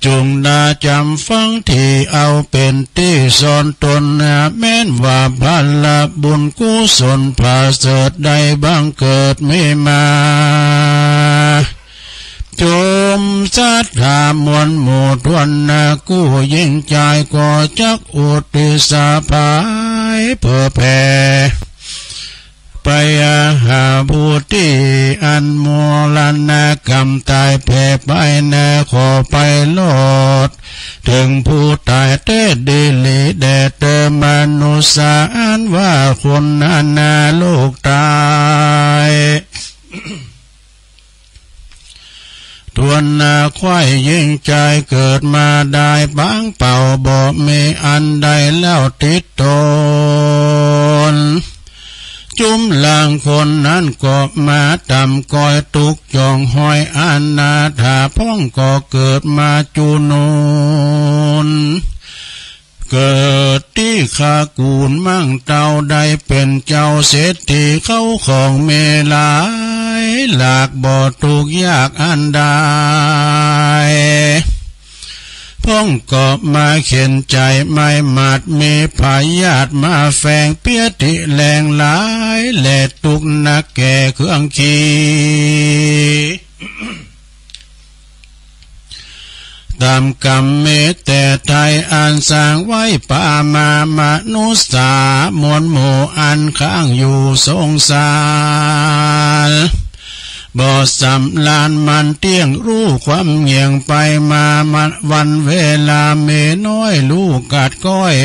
จุ่งนาจ๋ำฟังตี้เอาเป๋นตี้สอนตนนะ แม้นว่าผละบุญกุศลผาเสริฐได้บังเกิดมีมา จุ่มศรัทธามวลหมู่ถ้วนนะ กู้หญิงจายก็จักอุทิศสะพายเผื่อแผ่ ไปหาผู้ตี้อันมรณะกรรมต๋ายแผ่ไปนะ ขอไปรอดเถิงผู้ต๋ายแต๊ดีหลีแด่เติมมนุษย์สาอันว่าคนนั้นนะลูกต๋าย ถ้วนนาควายหญิงจายเกิดมาได้ปางเป่า บ่มีอันใดแล้วติดตน จุ่มลางคนนั้นก็มาต๋ามก้อยตุ๊กข์จ่องห้อยอนาถา พ่องก็เกิดมาจู๋นูน เกิดตี้คากู๋นมั่งเต้า ได้เป๋นเจ้าเศรษฐีเข้าของมีหลาย ย หลากบ่ทุกข์ยากอันใด พ่องก็มาเข็ญใจ๋ ไม่หมาดมีพยาธิมาแฝงเปียดตี้แหล่งหลาย และทุกข์หนักแก่เครื่องขี ต๋ามกรรมมีแต่ไถ่อันสร้างไว้ ปะมามนุษย์สามวลหมู่อันค้างอยู่สงสาร บ่สำราญมันเตี้ยง ฮู้ความเงี่ยงไปมา มันวันเวลามีน้อย ฮู้กาดก้อย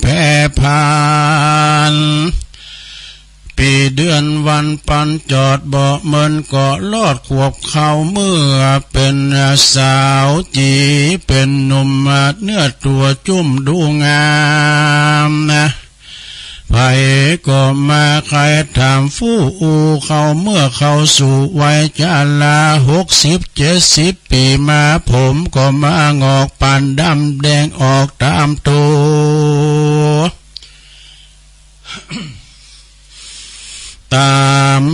แผ่ผ่าน ปี๋เดือนวันปันจอด บ่เหมินก็รอดขวบเข้า เมื่อเป๋นสาวจี๋ เป๋นหนุ่มเนื้อตั๋วจุ้มดูงามนะ ใผก็มาใค่ถามฟู้อู้เข้า เมื่อเข้าสู่วัยจารา หกสิบเจ็ดสิบปี๋มา ผมก็มางอกปานดำแดงออกต๋ามตั๋ว ต๋าม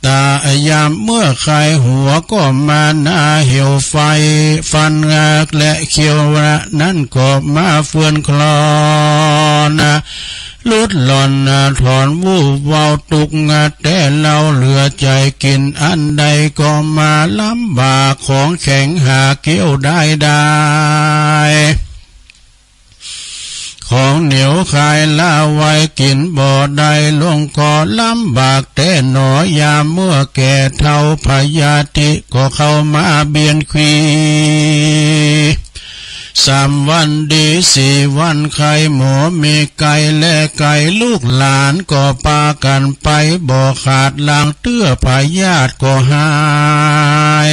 ต๋ายามเมื่อใค่หัวก็มาหน้าเหี่ยวไฟ ฟันงากและเขี้ยวนั้นก็มาเฟื่อนคลอน หลุดหล่อนถอน ฮู้เว้าตุ๊กข์แต๊เล่า เหลือใจ๋กิ๋นอันใดก็มาลำบาก ของแข็งหาเคี้ยวได้ได้ ของเหนียวคายละไวกิ๋นบ่ได้ ลงก็ลำบากแต๊หนอ ยามเมื่อแก่เฒ่า พยาธิก็เข้ามาเบียดขี สามวันดีสี่วันไข้ หมอมีไกลและไก๋ ลูกหลานก็ปากั๋นไป บ่ขาดลางเตื้อ พยาธิก็หาย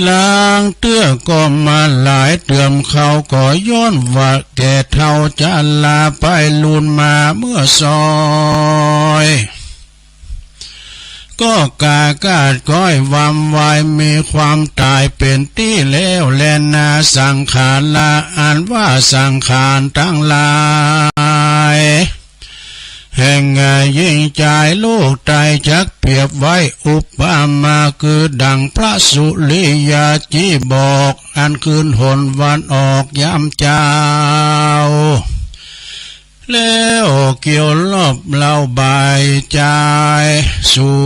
ลางเตื้อก็มาหลาย เติมเข้าก็ย้อนว่าแก่เฒ่าจารา ไปลูนมาเมื่อซอย ก็กากาดก้อยวำวาย มีความต๋ายเป๋นตี้แล้วแลนา สังขารา อันว่าสังขารตังหลาย แห่งหญิงจายโลกไตจักเปรียบไว้ อุปมาคือดั่งพระสุริยาจีบอก อันคืนหนวันออกยามเจ๊า แล้วเกี่ยวรอบเล่าบ่ายจาย สู่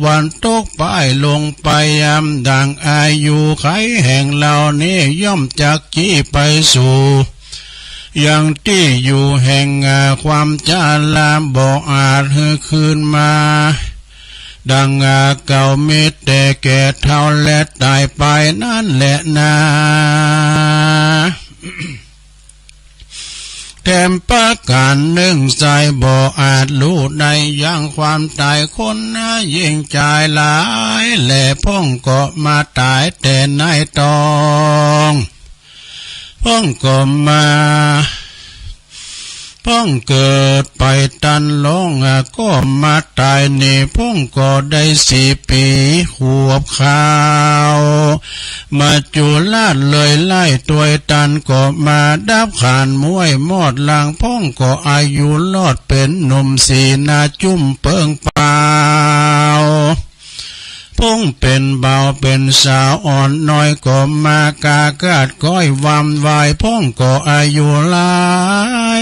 วันตกป้ายลงไปยาม ดั่งอายุไขแห่งเล่านี้ ย่อมจักจี้ไปสู่ ยังตี้อยู่แห่งความจารา บ่อาจหื้อคืนมา ดั่งเก่า มีแต่แก่เฒ่าและต๋ายไปนั้นแลนา แถมประก๋านนึ่งไส้บ่อาจฮู้ได้ ยังความต๋ายคนนา หญิงจายหลายแลพ่องก็มาต๋ายแต่ในต๊อง พ่องก็มา พ่องเกิดไปตันร้อง ก็มาต๋ายนี่ พ่องก็ได้สี่ปี๋ขวบคาว มาจุราชเลยไล่ตวยตัน ก็มาดับขันม้วยมอดหลัง พ่องก็อายุรอดเป๋นหนุ่มสีหน้าจุ้มเปิงเปล่า พ่องเป๋นบ่าวเป๋นสาวอ่อนน้อย ก็มากากาดก้อยวำวาย พ่องก็อายุหลา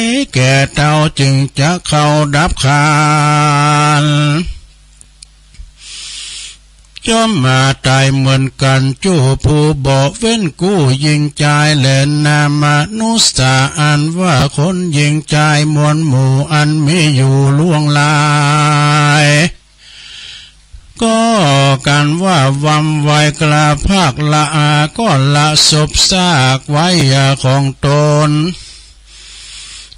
ยแก่เฒ่า จึงจะเข้าดับขัน ย่อมมาต๋ายเหมือนกั๋น จู้ผู้บ่เว้นกู้ หญิงจายแลนามนุษย์สา อันว่าคนหญิงจายมวลหมู่ อันมีอยู่ล่วงหลาย ก็กั๋นว่าวำวายกล้าภาคละอา ก็ละศพซากไว้ยาของตน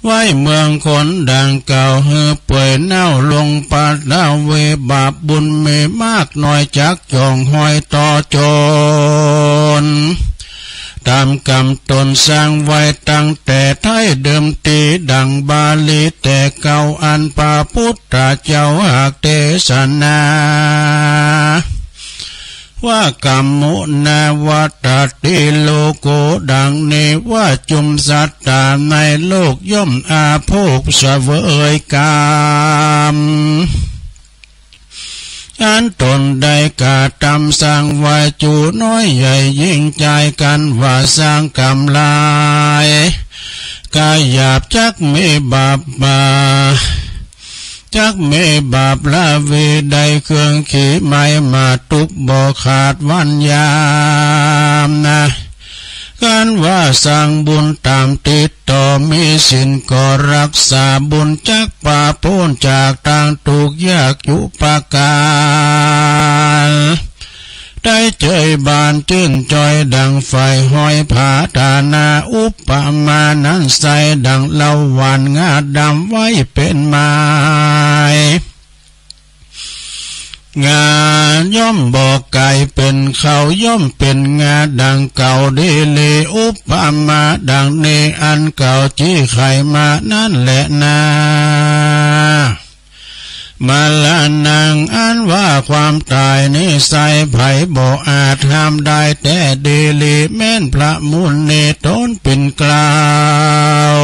ไว้เมืองคนดั่งเก่า หื้อเปื่อยเน่าลงปะทะเว บาปบุญมีมากน้อย จักจ่องฮอยต่อจน ต๋ามกรรมตนสร้างไว้ตั้งแต่ไท้เดิมตี้ ดั่งบาลีแต่เก่า อันพระพุทธเจ้าหากเตสนา ว่ากรรมมุนาวัตติโลโก ดั่งนี้ว่าจุมสัตต๋าในโลกย่อมอาโภคเสวยกรรม อันต๋นได้กระตำสร้างไว้ จูน้อยใหญ่ยิ่งใจ๋กันว่าสร้างกำลาย กะหยาบจักมีบาปมา จักมีบาปละเว ได้เครื่องขีไม้มาตุกบ่ขาดวันยามนะ คันว่าสร้างบุญต๋ามติดต่อ มีศีลก็รักษาบุญ จักปราศโพ้นจากตางตุ๊กข์ยากจุประก๋าน ได้เจยบานจื้นจ้อยดั่งไฟห้อยผาฐานะ อุปมานั้นใส่ดั่งเหล้าหวานงาดำไว้เป๋นไม้ งาย่อมบ่ก๋ายเป๋นข้าว ย่อมเป๋นงาดั่งเก่าดีหลี อุปมาดั่งนี้อันเก่าตี้ไขมานั้นแหละนา มรณัง อันว่าความต๋ายนี้ไซร้ไผบ่อาจห้ามได้แต๊ดีหลี แม้นพระมุนีต๋นเป๋นกล่าว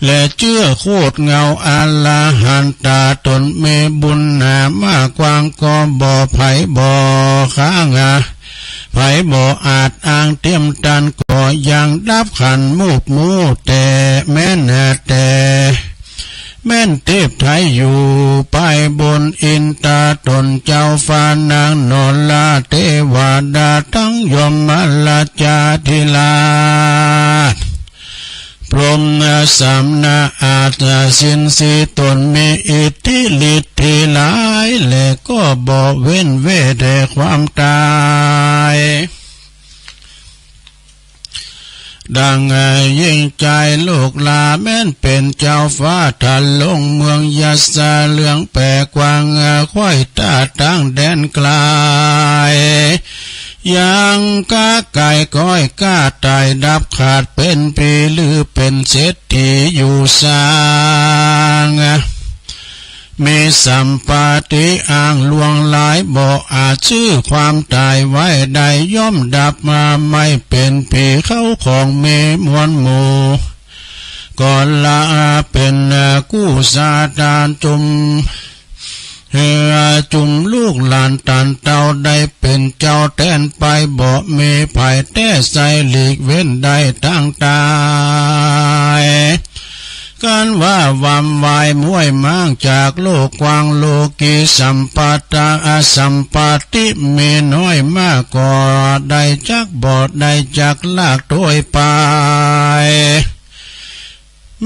และเจื้อโคตรงามอรหันตา ต๋นมีบุญหนามากว้าง ก็บ่ไผบ่ค้าง ไผบ่อาจอ้างเตียมตัน ก็ยังดับขันธ์มูบมู แต่แม้นแต่ แม้นเทพไทยอยู่ไปบนอินทรา ต๋นเจ้าฟ้านางนรเทวดา ตังยมราชาธิราช พรหมสามนาอาจสินสี ต๋นมีอิทธิฤทธิ์หลาย และก็บ่เว้นเว้นแต่ความต๋าย ดั่งยิ่งใจ๋ลูกหล้า แม้นเป๋นเจ้าฟ้าทรงเมืองยัสสะ เรื่องแผ่กว้างควายตาตั้งแดนไกล ยังกะไก่ก้อยกะต๋ายดับขาดเป๋นปี หรือเป๋นเศรษฐีอยู่สร้าง มีสัมปติอ้างหลวงหลาย บ่อาจซื้อความต๋ายไว้ได้ ย่อมดับมาไม่เป๋นผี เข้าของมีมวลหมู่ ก็ละเป๋นกู้สาตานจุม เฮือจุมลูกหลานต๋านเต้า ได้เป๋นเจ้าแทนไป บ่มีไผแต๊ใส่หลีกเว้นได้ตังต๋าย คันว่าวำวายม้วยม้างจากโลกกว้าง โลกีสัมปตาสัมปติมีน้อยมาก ก็ได้จักบ่ได้จักลากถ้วยไป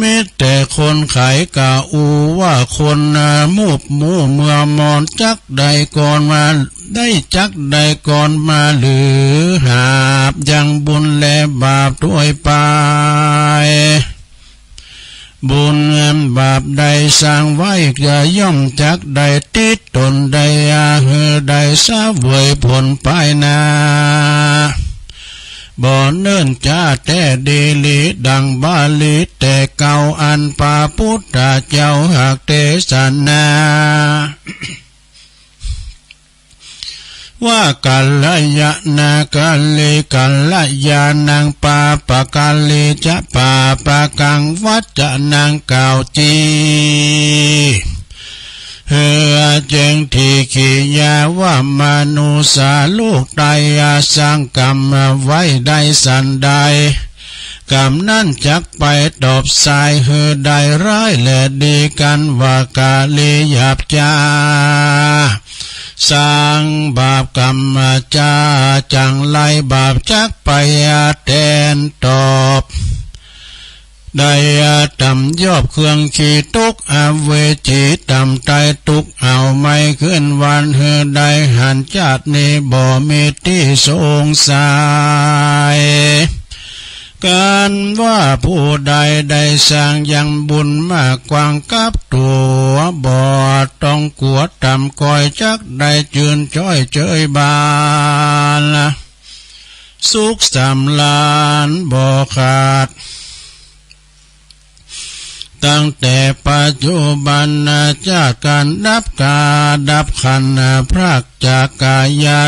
มีแต่คนไขกะอู้ว่าคนมูบมู เมื่อมอนจักได้ก่อนมา ได้จักได้ก่อนมา หรือหาบยังบุญและบาปถ้วยไป บุญบาปได้สร้างไว้ จะย่อมจักได้ติดต๋นได้ อาหือได้เสวยผลภายหน้า บ่เนิ่นจ๊าแต๊ดีหลี ดั่งบาลีแต่เก่า อันพระพุทธเจ้าหากเตสนา ว่า กัลยาณาการี กัลยาณัง ปาปะการี จะ ปาปะกัง วัจจะนัง กล่าวจี เฮือแจ้งทิฏฐิญาณว่า มนุษย์โลกไตยาสร้างกรรมไว้ได้สันใด กรรมนั้นจักไปตอบสาย หือได้ร้ายและดีกัน ว่าการีหยาบจ๊า สร้างบาปกรรมจ๊า จั่งไรบาปจักไปแทนตอบ ได้ต่ำยอบเครื่องขี้ตกอเวจี ต่ำไตทุกข์เอาไม่ขึ้นวัน หือได้หันชาตินี้บ่มีตี้สงสัย กันว่าผู้ใดได้สร้างยังบุญมากกว้างกับตั๋ว บ่ต้องกลัวต่ำก้อย จักได้จื้นจ้อยเจยบาน สุขสำราญบ่ขาด ตั้งแต่ปัจจุบันนะ จากการดับกา ดับขันธ์นะ พรากจากกายา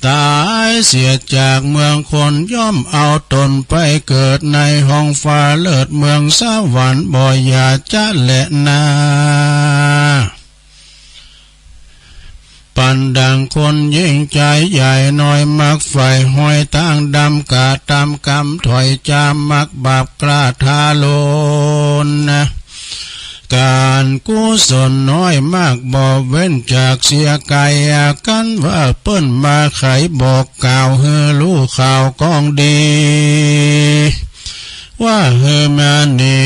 ตายเสียจากเมืองคน ย่อมเอาตนไปเกิดในห้องฟ้าเลิศเมืองสวรรค์บ่อย่าจะแลนา อันดังคนยิ่งใจ๋ใหญ่น้อย มักใฝ่ห้อยตางดำ กระตำกำถ้อยจ๋า มักบาปกล้าท้าโลน ก๋านกุศลน้อยมากบ่เว้นจากเสียไกล กันว่าเปิ้นมาไขบอกกล่าวหื้อฮู้ข่าวของดี ว่าหื้อมาหนี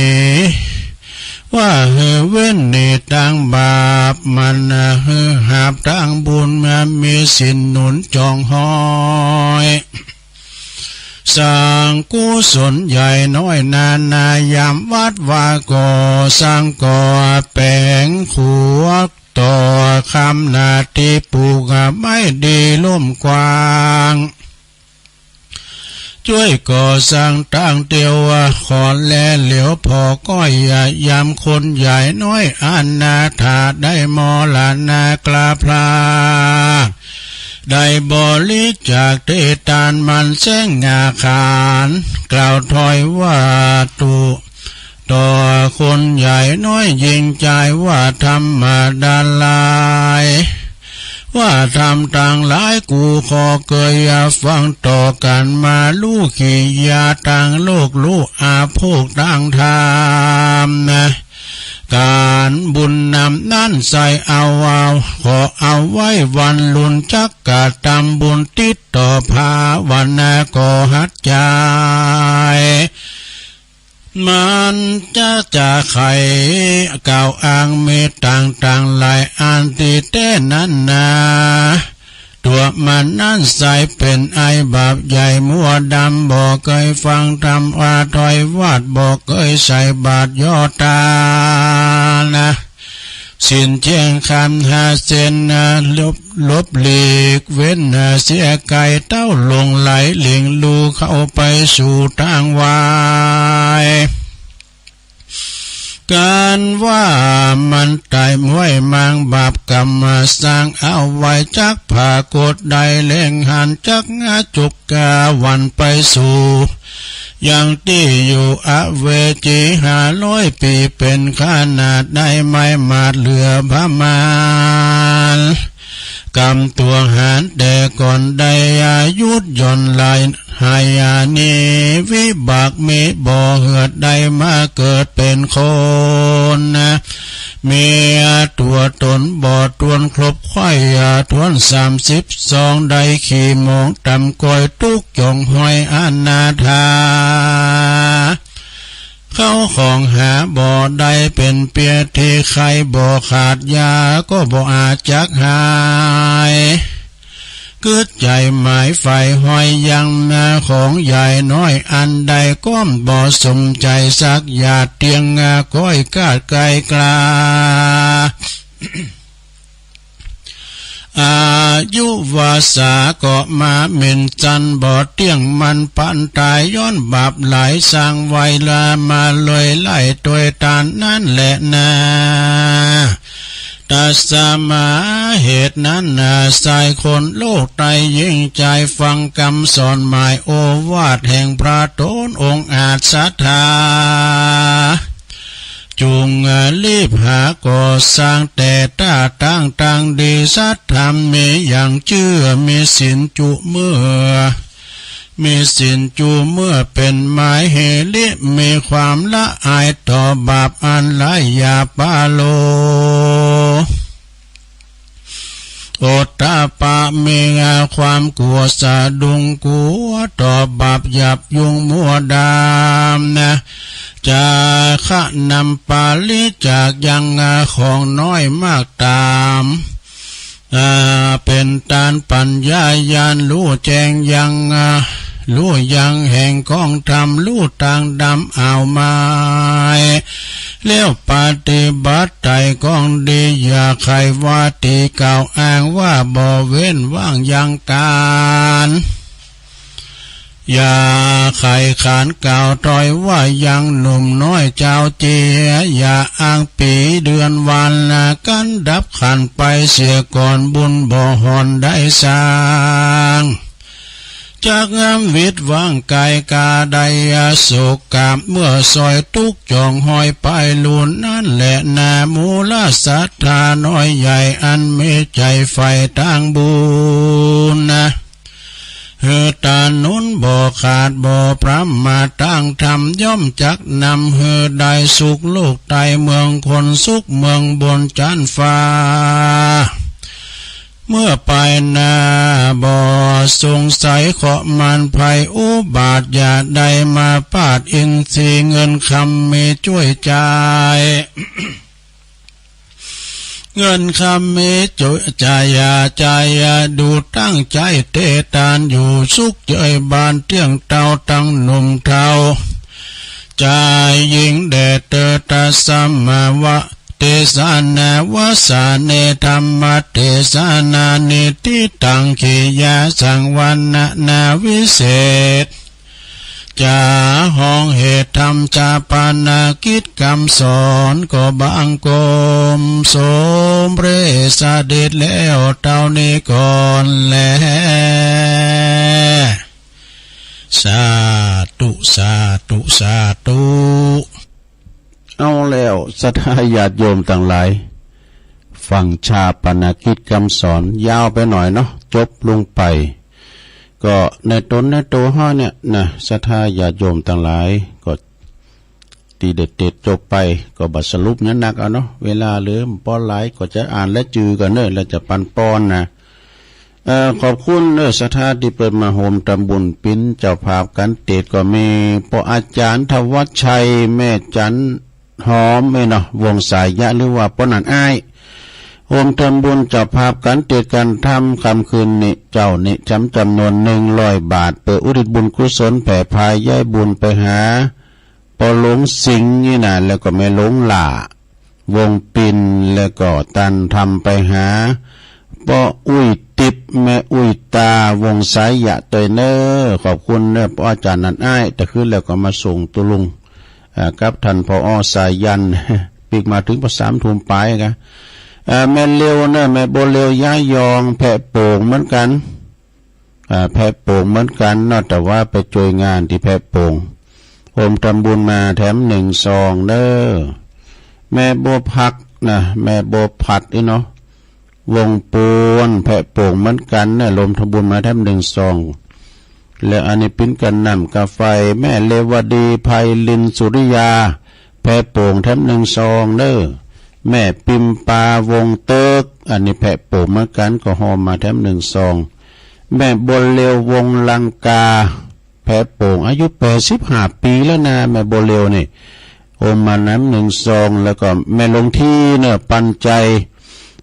ว่าหื้อเว้นหนีตางบาป มันหื้อหาบตางบุญ มามีศีลหนุนจองห้อย สร้างกุศลใหญ่น้อยนานา ยามวัดวาก่อสร้าง ก่อแป๋งขัวต่อคำนา ตี้ปลูกไม้ดีล้มกว้าง จ้วยก่อสร้างตางเตียว ขอแลเหลียวผ่อก้อย ยามคนใหญ่น้อยอนาถา ได้มรณะกลาพลา ได้บริจาคเทศทานมันแสงอาคาร กล่าวถ้อยว่าตุ ต่อคนใหญ่น้อยยิ่งใจ๋ว่าธรรมดาหลาย ว่าธรรมตังหลายกูขอเกยฟังต่อกั๋นมา ฮู้ขียาตางโลก ฮู้อาโภคตางธรรมนะ ก๋านบุญนำนั้นใส่เอา เอา ขอเอาไว้วันลุน จักกระตำบุญติดต่อภาวนา ก่อหัดใจ๋ มันจะจะไขกล่าวอ้างมีตางๆ หลายอันตี้แต๊นั้นนา ตั๋วมันนั้นใส่เป๋นไอบาปใหญ่มัวดำ บ่เกยฟังธรรมว่าถ้อยวาด บ่เกยใส่บาตรยอดตานะ ศีลเที่ยงคำห้าเส้นนะ หลบ หลบหลีกเว้นนะ เสียไกลเต้าหลงไหลหลิงลู่เข้าไปสู่ตางวาย ก๋านว่ามันต๋ายม้วยมางบาปกรรมมาสร้างเอาไว้ จักผากฏได้แลงหัน จักงาจุกกาวันไปสู่ ยังตี้อยู่อเวจีห้าร้อยปี๋ เป๋นขนาดได้ไม้มาดเหลือประมาณ กำตั๋วหารแต่ก่อนได้อายุหย่อนหลาย หายานีวิบากมีบ่เหือดได้มาเกิดเป๋นคนนะ มีตั๋วตนบ่ตวนครบไขว่ อาทวนสามสิบสอง ได้ขี่หมองต๋ำก้อยตุ๊กข์จ่องห้อยอนาถา เข้าของหาบ่ได้เป๋นเปียที่ไข้บ่ขาดยาก็บ่อาจจักหาย กึ๊ดใจ๋หมายใฝ่ห้อยยังนาของใหญ่น้อยอันใดก้อมบ่สมใจ๋สักหยาดเตียงงาก้อยกาดไกลกลา อายุวาสาก็มาเหม็นจันบ่เตี้ยงมันปันต๋ายย้อนบาปหลายสร้างไว้ลามาเลยไล่ตวยตานนั้นแหละนา ตัสมาเหตุนั้นนา ชายคนโลกไตยิ่งใจ๋ฟังกำสอนหมายโอวาทแห่งพระตนองค์อาจศรัทธา จุ่งรีบหาก่อสร้างแต่ต้าตั้งตังดี สัตย์ธรรมมีอย่างเจื้อ มีศีลจุเมื่อ มีศีลจุเมื่อเป๋นไม้เฮลิ มีความละอายต่อบาปอันร้ายอย่าปาโล โอตตะปะมีความกลัวสะดุ้งกลัวต่อบาปหยาบยุงมัวดำนะ จะขะนำปาริจาคยังของน้อยมากต๋าม อ่า เป๋นตานปัญญาญาณฮู้แจ้งยัง อ่า ฮู้ยังแห่งกองธรรม ฮู้ตางดำเอาไม้ แล้วปฏิบัติไต่กองดี อย่าใค่ว่าตี้กล่าวอ้างว่าบ่เว้นว่างยังก๋าน อย่าใค่ขานกล่าวถ้อยว่ายังหนุ่มน้อยเจ้าเจีย อย่าอ้างปี๋เดือนวันนะ กันดับขันไปเสียก่อนบุญบ่ฮอนได้สร้าง จักงามวิตวางกายกาไดยาสุขกาบเมื่อซอยทุกข์จ่องหอยไปลูนนั้นแหละนา มูลศรัทธาน้อยใหญ่อันมีใจใฝ่ตางบุญนะ หื้อตาหนุนบ่ขาดบ่พร่ำมาตางธรรม ย่อมจักนำหื้อได้สุขโลกใต้เมืองคนสุขเมืองบนจันฟ้า เมื่อไปหน้าบ่สงสัยเคราะห์มารภัยอุบาท อย่าได้มาปาดอินทรีย์เงินคำมีจ้วยจ่าย เงินคำมีจ้วยจ่าย อย่าจ่ายอย่าดูดตั้งใจเตตานอยู่สุขเจยบานเตี้ยงเตาตั้งหนุ่มเฒ่า จ่ายหญิงแด่เตอตัสสมาวะ เตสนาวสาเน ธรรมเตสนานิติตัง ขียาสังวรณนาวิเศษ จะฮ้องเหตุธรรมชาปนกิจกำสอนก็บังคมสมเร็จเสด็จแล้วเท่านี้ก่อนแล สาธุ สาธุ สาธุ เอาแล้วศรัทธาญาติโยมตังหลาย ฟังชาปนกิจกำสอนยาวไปหน่อยเนาะ จบลงไป ก็ในตนในโตเฮาเนี่ยนะ ศรัทธาญาติโยมตังหลาย ก็ตี้ได้เตสน์จบไป ก็บ่สรุปหยังนักเอาเนาะ เวลาเหลือบ่หลาย ก็จะอ่านและจือกันเนาะ แล้วจะปันปอนนะ เอ่อ ขอบคุณเด้อศรัทธาตี้เปิ้นมาโฮมทำบุญเป๋นเจ้าภาพก๋านเตสน์ ก็มีป้ออาจ๋ารย์ธวัชชัย แม่จันหอมเอ้ยเนาะ วงศ์สายะ หรือว่าป้อหนานอ้าย โฮมทำบุญเจ้าภาพก๋านเตสน์ก๋านธรรมค่ำคืนนี้เจ้านี้ จำ จำนวนหนึ่งร้อยบาท เปื้ออุทิศบุญกุศลแผ่พาย้ายบุญไปหา ป้อหลวงสิงห์นี่นะ แล้วก็แม่หลวงหล้า วงศ์ปิ่น แล้วก็ต้านธรรมไปหา ป้ออุ้ยติ๊บ แม่อุ้ยตา วงศ์สายะตวยเน้อ ขอบคุณเน้อ ป้ออาจ๋ารย์หนานอ้าย แต่คืนแล้วก็มาส่งตุ๊ลุง อ่า กับท่าน ผอ. สายัณ ปิ๊กมาเถิงปอสามทุ่มปายกะ อ่า แม่เลียวเน้อ แม่บัวเลียวย้ายยอง แพะโป่งเหมือนกัน อ่า แพะโป่งเหมือนกันเนาะ แต่ว่าไปจ้วยงานตี้แพะโป่ง โฮมทำบุญมาแถมหนึ่งซองเน้อ แม่บัวผัดนะ แม่บัวผัดนี่เนาะ วงศ์ปูน แพะโป่งเหมือนกันเน้อ โฮมทำบุญมาแถมหนึ่งซอง แล้วอันนี้เป๋นก๋านน้ำก๋าไฟ แม่เรวดี ไพลิน สุริยา แพะโป่งแถมหนึ่งซองเน้อ แม่ปิมปา วงศ์เติ๊ก อันนี้แพะโป่งเหมือนกัน ก็โฮมมาแถมหนึ่งซอง แม่บัวเลียว วงศ์ลังกา แพะโป่ง อายุแปดสิบห้าปีแล้วนะ แม่บัวเลียวนี่ โฮมมาแถมหนึ่งซอง แล้วก็แม่หลวงทีเน้อ ปันใจ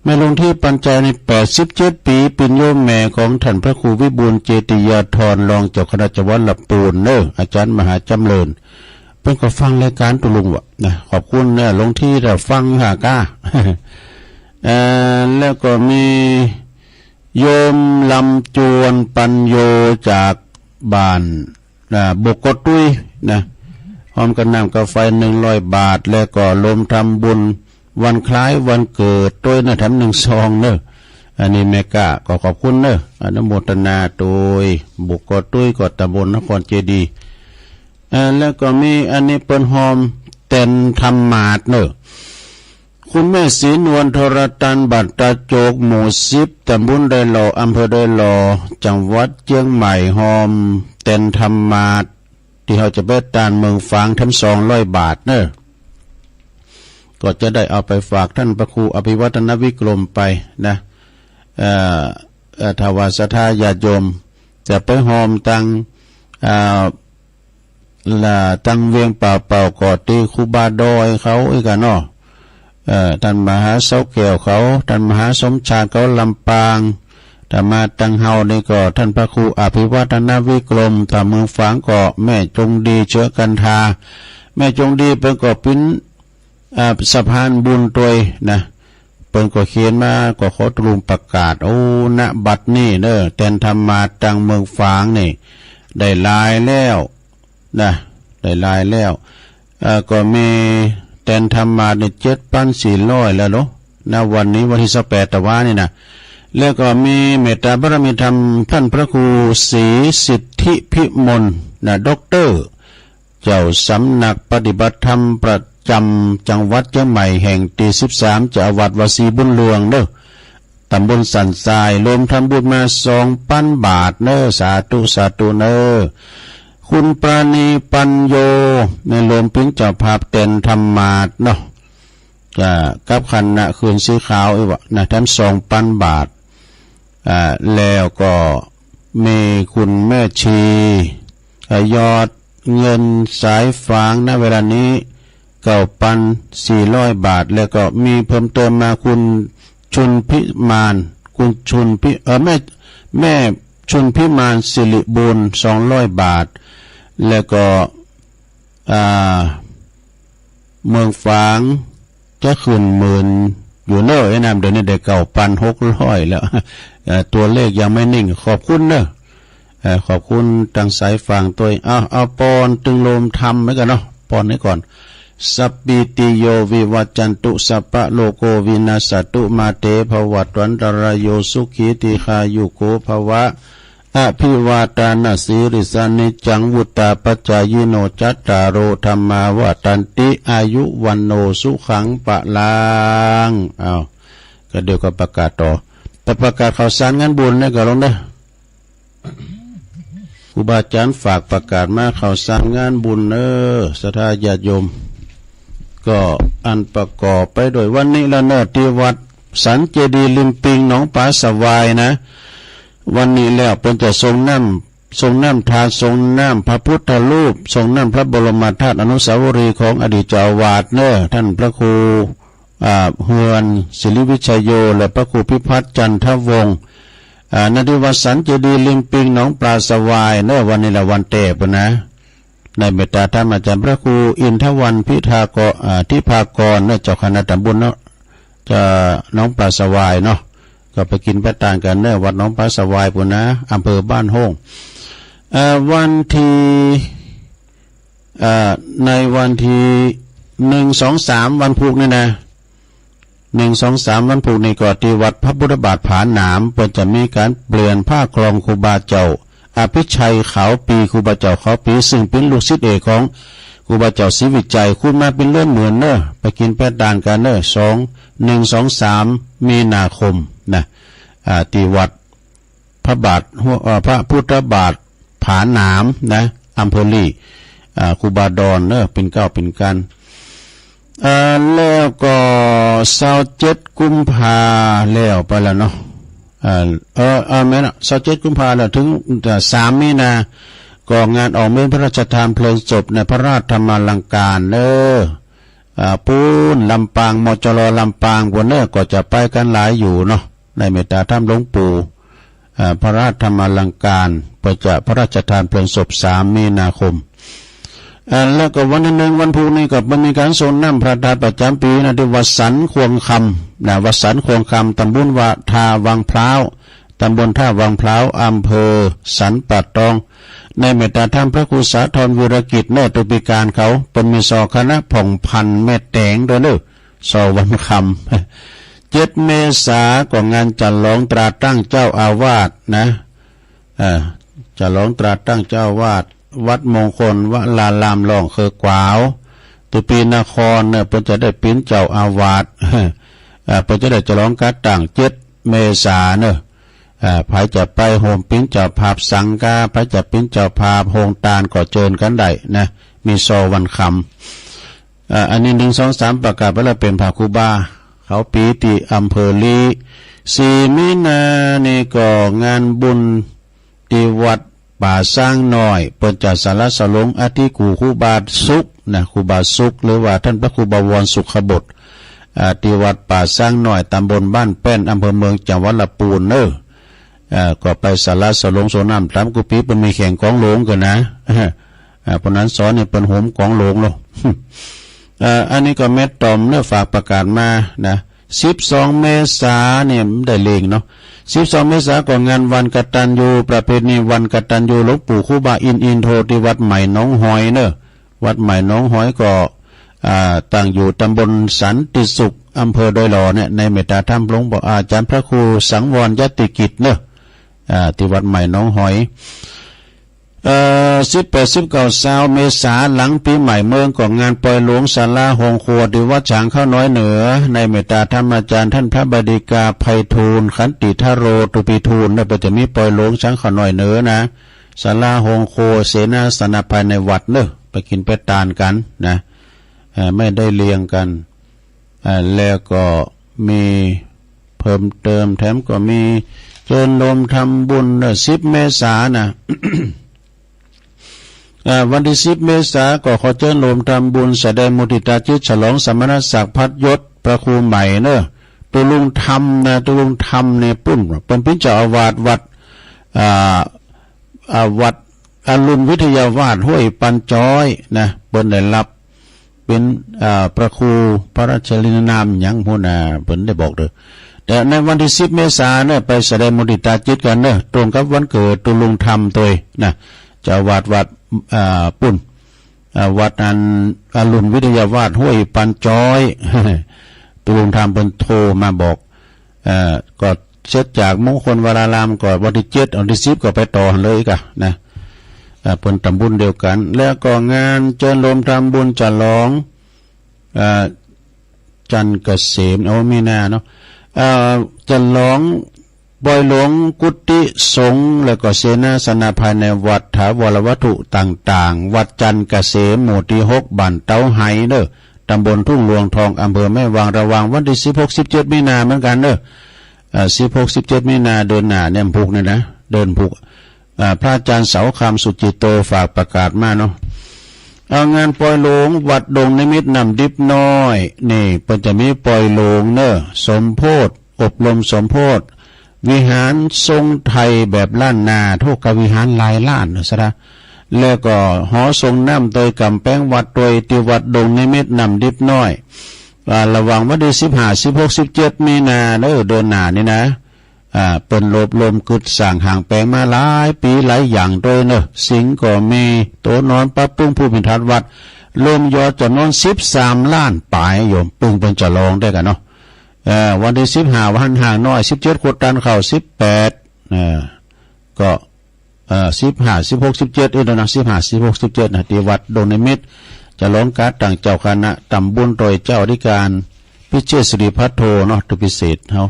แม่หลวงทีปันใจนี่แปดสิบเจ็ดปี เป๋นโยมแม่ของท่านพระครูวิบูลย์ เจติยาธร รองเจ้าคณะจังหวัดลำปูนเน้อ อาจ๋ารย์มหาจ๋ำเริญ เปิ้นก็ฟังรายก๋านตุ๊ลุงว่ะนะ ขอบคุณเน้อหลวงที ถ้าฟังหากา เอ่อ แล้วก็มีโยมลำจวนปัญโยจากบ้าน อ่า บุกโกตุ้ยนะ โฮมก๋านน้ำก๋าไฟหนึ่งร้อยบาท แล้วก็โฮมทำบุญวันคล้ายวันเกิดตวยนะ แถมหนึ่งซองเน้อ อันนี้แม่ก้าก็ขอบคุณเน้อ อนุโมทนาตวย บุกโกตุ้ยก็ตำบลนครเจดีย์ อ่า แล้วก็มีอันนี้เปิ้นโฮมแตนธรรมาสน์เน้อ คุณแม่ศรีนวล ทรตัน บ้านตาโจก หมู่สิบ ตำบลดอยหล่อ อำเภอดอยหล่อ จังหวัดเชียงใหม่ โฮมแตนธรรมาสน์ ตี้เฮาจะไปตานเมืองฝางแถมสองร้อยบาทเน้อ ก็จะได้เอาไปฝากท่านพระครูอภิวัฒนวิกรมไปนะ เอ่อ เอ่อ ถ้าว่าศรัทธาญาติโยมจะไปโฮมตัง อ่า ละตังเวียงป่าเป่าก็ตี้ครูบาดอยเขาอีกอะเนาะ เอ่อ ท่านมหาเสาแก้วเขา ท่านมหาสมชาติเขาลำปาง ถ้ามาตังเฮานี่ก็ท่านพระครูอภิวัฒนวิกรม ถ้าเมืองฝางก็แม่จงดีเชื้อกันทา แม่จงดีเปิ้นก็เป๋น อ่า สะพานบุญตวยนะ เปิ้นก็เขียนมา ก็ขอตุ๊ลุงประกาศ โอ้ ณ บัดนี้เน้อ แตนธรรมาสน์ตังเมืองฝางนี่ ได้หลายแล้วนะ ได้หลายแล้ว เอ่อ ก็มีแตนธรรมาสน์นี่เจ็ดพันสี่ร้อยแล้วเนาะ ณ วันนี้วันตี้สิบแปด ตะวานี่นะ แล้วก็มีเมตตาบารมีธรรมท่านพระครูศรีสิทธิพิมลนะ ด็อกเตอร์ เจ้าสำนักปฏิบัติธรรมประจำจังหวัดเชียงใหม่แห่งตี้สิบสาม เจ้าอาวาสวัดศรีบุญเรืองเนอะ ตำบลสันทราย รวมทำบุญมาสองปันบาทเนอะ สาธุ สาธุเนอะ คุณปราณีปัญโย ในรวมปิ้นเจ้าภาพแตนธรรมาสน์เนาะ จะกับคณะคืนสีขาวอีกวะนะ แถมสองปันบาท อ่า แล้วก็มีคุณแม่ชี อ่า ยอดเงินสายฝาก ณ เวลานี้ เก้าปันสี่ร้อยบาท แล้วก็มีเพิ่มเติมมาคุณชุนพิมาน คุณชุนพิ เอ่อ แม่ แม่ชุนพิมานสิริบูรณ์ สองร้อยบาท แล้วก็ อ่า เมืองฝางจะขึ้นหมื่นอยู่เนอะ ไอ้น้ำเดี๋ยวนี้ได้เก้าปันหกร้อยแล้ว เอ่อ ตัวเลขยังไม่นิ่ง ขอบคุณเนอะ เอ่อ ขอบคุณตังสายฝากตัวย เอา เอาปอนตึงโลมทำไว้ก่อนเนาะ ปอนไว้ก่อน สัปปีติโยวิวัจจันตุ สัพพะโรโควินัสสตุ มาเตภวัตวันตรายโย สุขีทีฆายุโกภวะ อภิวาทานะสีลิสานิจจังวุตตาปัจจายิโน จัตตาโรธัมมาวัตตันติ อายุวันโนสุขังปะลัง อ้าว ก็เดี๋ยวก็ประกาศต่อ แต่ประกาศข่าวสารงานบุญเนี่ยก็ลงเด้อ ครูบาอาจารย์ฝากประกาศมาข่าวสารงานบุญเนอะ ศรัทธาญาติโยม ก็อันประกอบไปโดยวันนี้แล้วเนอะ ที่วัดสันเจดีย์ริมปิงหนองปลาสวายนะ วันนี้แล้วเปิ้นจะส่งน้ำ ส่งน้ำทาน ส่งน้ำพระพุทธรูป ส่งน้ำพระบรมธาตุอนุสาวรีย์ของอดีตเจ้าอาวาสเนอะ ท่านพระครู อ่า เฮือน ศิริวิชโย และพระครูพิพัฒน์จันทวงศ์ อ่า ณ ที่วัดสันเจดีย์ริมปิงหนองปลาสวายเนอะ วันนี้แหละวันแต้ปุ้นนะ ในเมตตาธรรมอาจารย์พระครูอินทวันพิธากร อ่า ทิพากรเนอะ เจ้าคณะตำบลเนาะ จะหนองปลาสวายเนาะ ก็ไปกินไปตานกันเนอะ วัดหนองปลาสวายปุ้นนะ อำเภอบ้านโฮ่ง เอ่อ วันที่ เอ่อ ในวันที่หนึ่ง สอง สาม วันพุธนี่นะ หนึ่ง สอง สาม วันพุธนี่ก็ที่วัดพระพุทธบาทผาหนาม เปิ้นจะมีการเปลี่ยนผ้าครองครูบาเจ้าอภิชัยขาวปี ครูบาเจ้าขาวปี ซึ่งเป็นลูกศิษย์เอกของครูบาเจ้าศรีวิชัย คุมมาเป็นเรือนหมื่นเนอะ ไปกินไปตานกันเนอะ สอง หนึ่ง สอง สาม มีนาคมนะ อ่า ที่วัด พระบาทหัว เอ่อ พระพุทธบาทผาหนามนะ อำเภอลี อ่า ครูบาดอนเนอะ เป็นเก้าเป็นกัน อ่า แล้วก็ซาวเจ็ดกุมภาแล้วไปแล้วเนาะ อ่า เออ เออ แม่นอะ ซาวเจ็ดกุมภาแล้ว ถึง อ่า สามมีนา ก็งานออกเมรุพระราชทานเพลิงศพในพระราชธรรมาลังการเนอะ อ่า ปูนลำปาง มจร ลำปาง พวกเนอะ ก็จะไปกันหลายอยู่เนาะ ในเมตตาธรรมหลวงปู่ อ่า พระราชธรรมาลังการ เปิ้นจะพระราชทานเพลิงศพ สามมีนาคม อ่า แล้วก็วันที่หนึ่ง วันพุธนี่ก็เปิ้นมีการส่งน้ำพระธาตุประจำปีนะ ที่วัดสันควงคำนะ วัดสันควงคำ ตำบลว่าท่าวังพร้าว ตำบลท่าวังพร้าว อำเภอสันป่าตอง ในเมตตาธรรมพระครูสาธรวีรกิจเนอะ ตุปีการเขา เปิ้นมีซอคณะผ่องพันแม่แตงด้วยเนอะ ซอวันคำ เจ็ดเมษาก็งานฉลองตราตั้งเจ้าอาวาสนะ เอ่อ ฉลองตราตั้งเจ้าอาวาส วัดมงคลวราราม หลวงเคืองขวาว ตุปีนครเนอะ เปิ้นจะได้ปิ้นเจ้าอาวาส เอ่อ เปิ้นจะได้ฉลองตราตั้ง เจ็ดเมษาเนอะ อ่า ใผจะไปโฮมปิ้นเจ้าภาพสังฆา ใผจะปิ้นเจ้าภาพโฮงตานก็เจิญกันได้นะ มีซอวันคำ อ่า อันนี้ หนึ่ง สอง สาม ประกาศไปแล้ว เป๋นพระครูบา เขาปี๋ตี้อำเภอลี สี่มีนานี่ก็งานบุญตี้วัดป่าช้างน้อย เปิ้นจะสละสลงอัฐิกู่ครูบาสุขนะ ครูบาสุข หรือว่าท่านพระครูบวรสุขบด อ่า ตี้วัดป่าช้างน้อย ตำบลบ้านแป้น อำเภอเมือง จังหวัดลำพูนเนอะ อ่า ก็ไปสละสลงส่งน้ำต๋ามกุฏิ เปิ้นมีแข่งกองหลวงกั๋นนะ อ่า เพราะนั้นซอนี่เปิ้นโฮมกองหลวงเนาะ อ่า อันนี้ก็แม่ต๋อมเนอะ ฝากประกาศมานะ สิบสองเมษาเนี่ยได้เลงเนาะ สิบสองเมษาก็งานวันกตัญญู ประเพณีวันกตัญญู หลวงปู่ครูบาอินทร์อินโท ตี้วัดใหม่หนองหอยเนอะ วัดใหม่หนองหอยก็ อ่า ตั้งอยู่ตำบลสันติสุข อำเภอดอยหล่อเนี่ย ในเมตตาธรรมหลวงปู่ อาจารย์พระครูสังวรยติกิจเนอะ อ่า ที่วัดใหม่หนองหอย เอ่อ สิบแปด สิบเก้า ซาว เมษา หลังปีใหม่เมือง ก็งานปล่อยหลวงศาลาโฮงครัวที่วัดฉางข้าวน้อยเหนือ ในเมตตาธรรมอาจารย์ท่านพระบดีกาไพฑูรย์ ขันติธโร ตุปีทูลเนอะ เปิ้นจะมีปล่อยหลวงฉางข้าวน้อยเหนือนะ ศาลาโฮงครัว เสนาสนะภายในวัดเนอะ ไปกินไปตานกันนะ เอ่อ ไม่ได้เลี่ยงกัน อ่า แล้วก็มีเพิ่มเติมแถมก็มีเจิญโฮมทำบุญเนอะ สิบ เมษานะ อ่า วันที่ สิบ เมษา ก็ขอเจิญโฮมทำบุญแสดงมุทิตาจิตฉลองสมณศักดิ์พัดยศพระครูใหม่เนอะ ตุลุงธรรมนะ ตุลุงธรรมเนี่ยปุ้น เปิ้นปิ้นเจ้าอาวาสวัด อ่า อ่า วัดอรุณวิทยาวาสห้วยปันจ้อยนะ เปิ้นได้รับเป็น อ่า พระครูพระราชรินนามหยังหั้นนะ เปิ้นได้บอกเด้อ แต่ในวันที่ สิบ เมษาเนี่ยไปแสดงมุทิตาจิตกันเนอะ ตรงกับวันเกิดตุลุงธรรมตวยนะ เจ้าอาวาสวัด อ่า ปุ้น อ่า วัดอันอรุณวิทยาวาสห้วยปันจ้อย ตุลุงธรรมเปิ้นโทรมาบอก เอ่อ ก็เสร็จจากมงคลวรารามก็วันที่ เจ็ด วันที่ สิบ ก็ไปต่อเลยกะนะ เอ่อ เปิ้นทำบุญเดียวกัน แล้วก็งานเจิญโฮมทำบุญฉลอง เอ่อ จันทร์เกษม โอ้ มีนาเนาะ เอ่อ ฉลองปล่อยหลวงกุฏิสงฆ์ แล้วก็เสนาสนะภายในวัดถาวรวัตถุต่างๆ วัดจันทร์เกษม หมู่ที่ หก บ้านเต๋าไฮเนอะ ตำบลทุ่งหลวงทอง อำเภอแม่วาง ระหว่างวันที่ สิบหก สิบเจ็ด มีนาเหมือนกันเนอะ เอ่อ สิบหก สิบเจ็ด มีนา เดือนหน้าเนี่ย วันพุธเนี่ยนะ เดือนพุธ อ่า พระอาจารย์เสาคำ สุจิตโต ฝากประกาศมาเนาะ เอา งานปล่อยหลวงวัดดงนิมิตรน้ำดิบน้อย นี่เปิ้นจะมีปล่อยหลวงเนอะ สมโภช อบรมสมโภช วิหารทรงไทยแบบล้านนา โทษ กะวิหารหลายล้านเนอะสะดะ แล้วก็หอทรงน้ำตวยก๋ำแปงวัดตวย ตี้วัดดงนิมิตรน้ำดิบน้อย อ่า ระหว่างวันที่ สิบห้า สิบหก สิบเจ็ด มีนาเนอะ เดือนหน้านี่นะ อ่า เปิ้นรวบรวมกึ๊ดสร้างหางแปงมาหลายปีหลายอย่างตวยเนอะ สิงห์ก็มี โต๊ะนอน ปรับปรุงภูมิทัศน์วัด รวมยอดจ๋ำนวน สิบสามล้านปลาย โยม ปึงเปิ้นจะลองได้กันเนาะ เอ่อ วันที่ สิบห้า วันหางน้อย สิบเจ็ด ขวดตานข้าว สิบแปด เอ่อ ก็ เอ่อ สิบห้า สิบหก สิบเจ็ด เอ้ย เดี๋ยวนะ สิบห้า สิบหก สิบเจ็ด นะ ตี้วัดดงนิมิตร จะลองกาตั้งเจ้าคณะตำบลตวยเจ้าอธิการ พิเชษฐศิริพัทโทเนาะ ตุพิเศษเฮา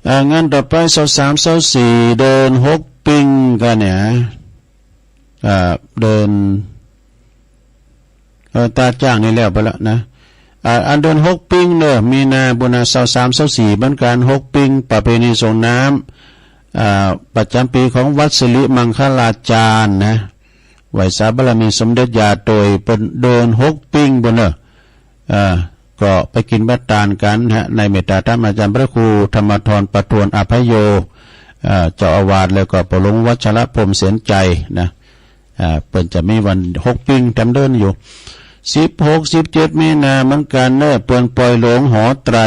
เอ่อ งานต่อไป ซาวสาม ซาวสี่ เดือนหก ปิงกันเนี่ย เอ่อ เดือน เอ่อ ตาจ้างนี่แล้วไปแล้วนะ อ่า อันเดือนหก ปิงเนอะ มีนา บุญนา ซาวสาม ซาวสี่ เหมือนกัน หก ปิง ประเพณีส่งน้ำ อ่า ประจำปีของวัดสิริมังคลาจารย์นะ ไหว้สาบารมีสมเด็จย่าตวย เปิ้นเดือนหก ปิง บุญเนอะ อ่า ก็ไปกินไปตานกันฮะ ในเมตตาธรรมอาจารย์พระครูธรรมธรประทวนอภัยโย อ่า เจ้าอาวาส แล้วก็ปอหลวงวัชรพรหมเสนใจนะ อ่า เปิ้นจะมีวันหก ปิง แถมเดือนอยู่ สิบหก สิบเจ็ด มีนาเหมือนกันเนอะ เปิ้นปล่อยหลวงหอไตร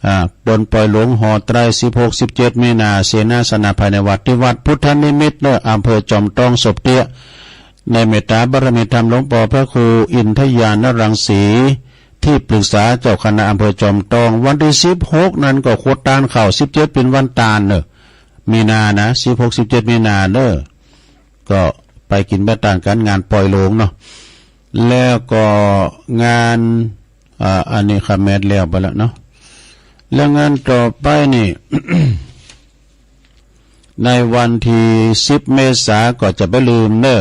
อ่า เปิ้นปล่อยหลวงหอไตร สิบหก สิบเจ็ด มีนา เสนาสนะภายในวัด ตี้วัดพุทธนิมิตรเนอะ อำเภอจอมตอง ศพเตี้ย ในเมตตาบารมีธรรมหลวงปอพระครูอินทญาณรังสี ที่ปรึกษาเจ้าคณะอำเภอจอมตอง วันที่ สิบหก นั้นก็ขวดตานข้าว สิบเจ็ด เป๋นวันตานเนอะ มีนานะ สิบหก สิบเจ็ด มีนาเนอะ ก็ไปกินไปตานกัน งานปล่อยหลวงเนาะ แล้วก็งาน อ่า อันนี้ข้าแมทแล้วไปแล้วเนาะ แล้วงานต่อไปนี่ ในวันที่ สิบ เมษา ก็จะไปลืมเนอะ